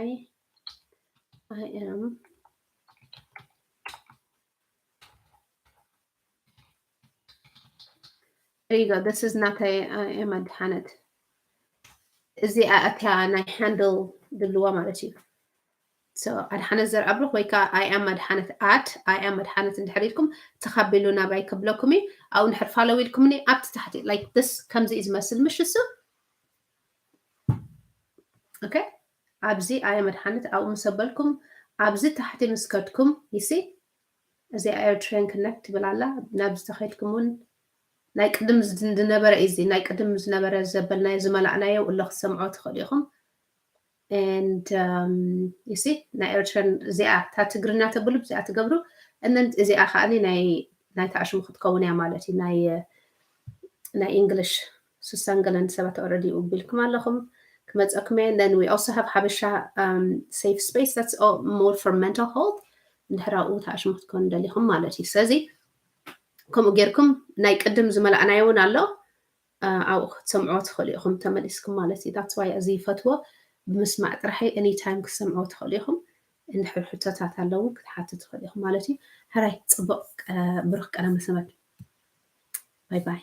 I I am There you go. This is not a, I am ኣድሓነት እዚኣ እታ ናይ handle ድልዋ ማለት እዩ so ኣድሓነት ዘርኣብሩኽ ወይ ከዓ I am ኣድሓነት at I am ኣድሓነት እንድሕር ኢልኩም ተኻቢሉ ናባይ ክብለኩም እዩ ኣብኡ እንድሕር follow ኢልኩምኒ ኣብቲ ታሕቲ like this ከምዚ እዩ ዝመስል ምሽ እሱ okay ኣብዚ I am ኣድሓነት ኣብኡ ምስ ኣበልኩም ኣብዚ ታሕቲ ምስ ከድኩም you see እዚ Eritrean Connect ትብል ኣላ ናብዚ ተኸድኩም እውን ናይ ቅድም ዝነበረ እዚ ናይ ቅድም ዝነበረ ዘበልናዮ ዝመላእናዮ እሎ ክሰምዖ ትኽእሉ ኢኹም and you see ናይ Eritrean እዚኣ እታ ትግርኛ ተብሉ እዚኣ ትገብሩ እነን እዚኣ ከዓ ናይ ናይ ተኣሽሙ ክትከውን እያ ማለት እዩ ናይ ናይ English ስሳን ገለን ሰባት already ቢልኩም ኣለኹም ክመፀኩም እየ then we also have ሓበሻ safe space that's all more for mental health እንድሕር ኣብኡ ተኣሽሙ ክትከኑ ደሊኹም ማለት እዩ ስለዚ ከምኡ ጌርኩም ናይ ቅድም ዝመላእናዮ እውን ኣሎ ኣብኡ ክትሰምዕዎ ትኽእሉ ኢኹም ተመሊስኩም ማለት እዩ። That's why እዚ ይፈትዎ ብምስማዕ ጥራሕ እዩ። Anytime ክትሰምዕዎ ትኽእሉ ኢኹም። እንድሕር ሕቶታት ኣለዉ ክትሓቱ ትኽእሉ ኢኹም ማለት እዩ። ሕራይ ጽቡቕ ብሩኽ ቀዳመ ሰንበት። Bye bye.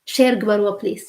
Share ግበርዎ please።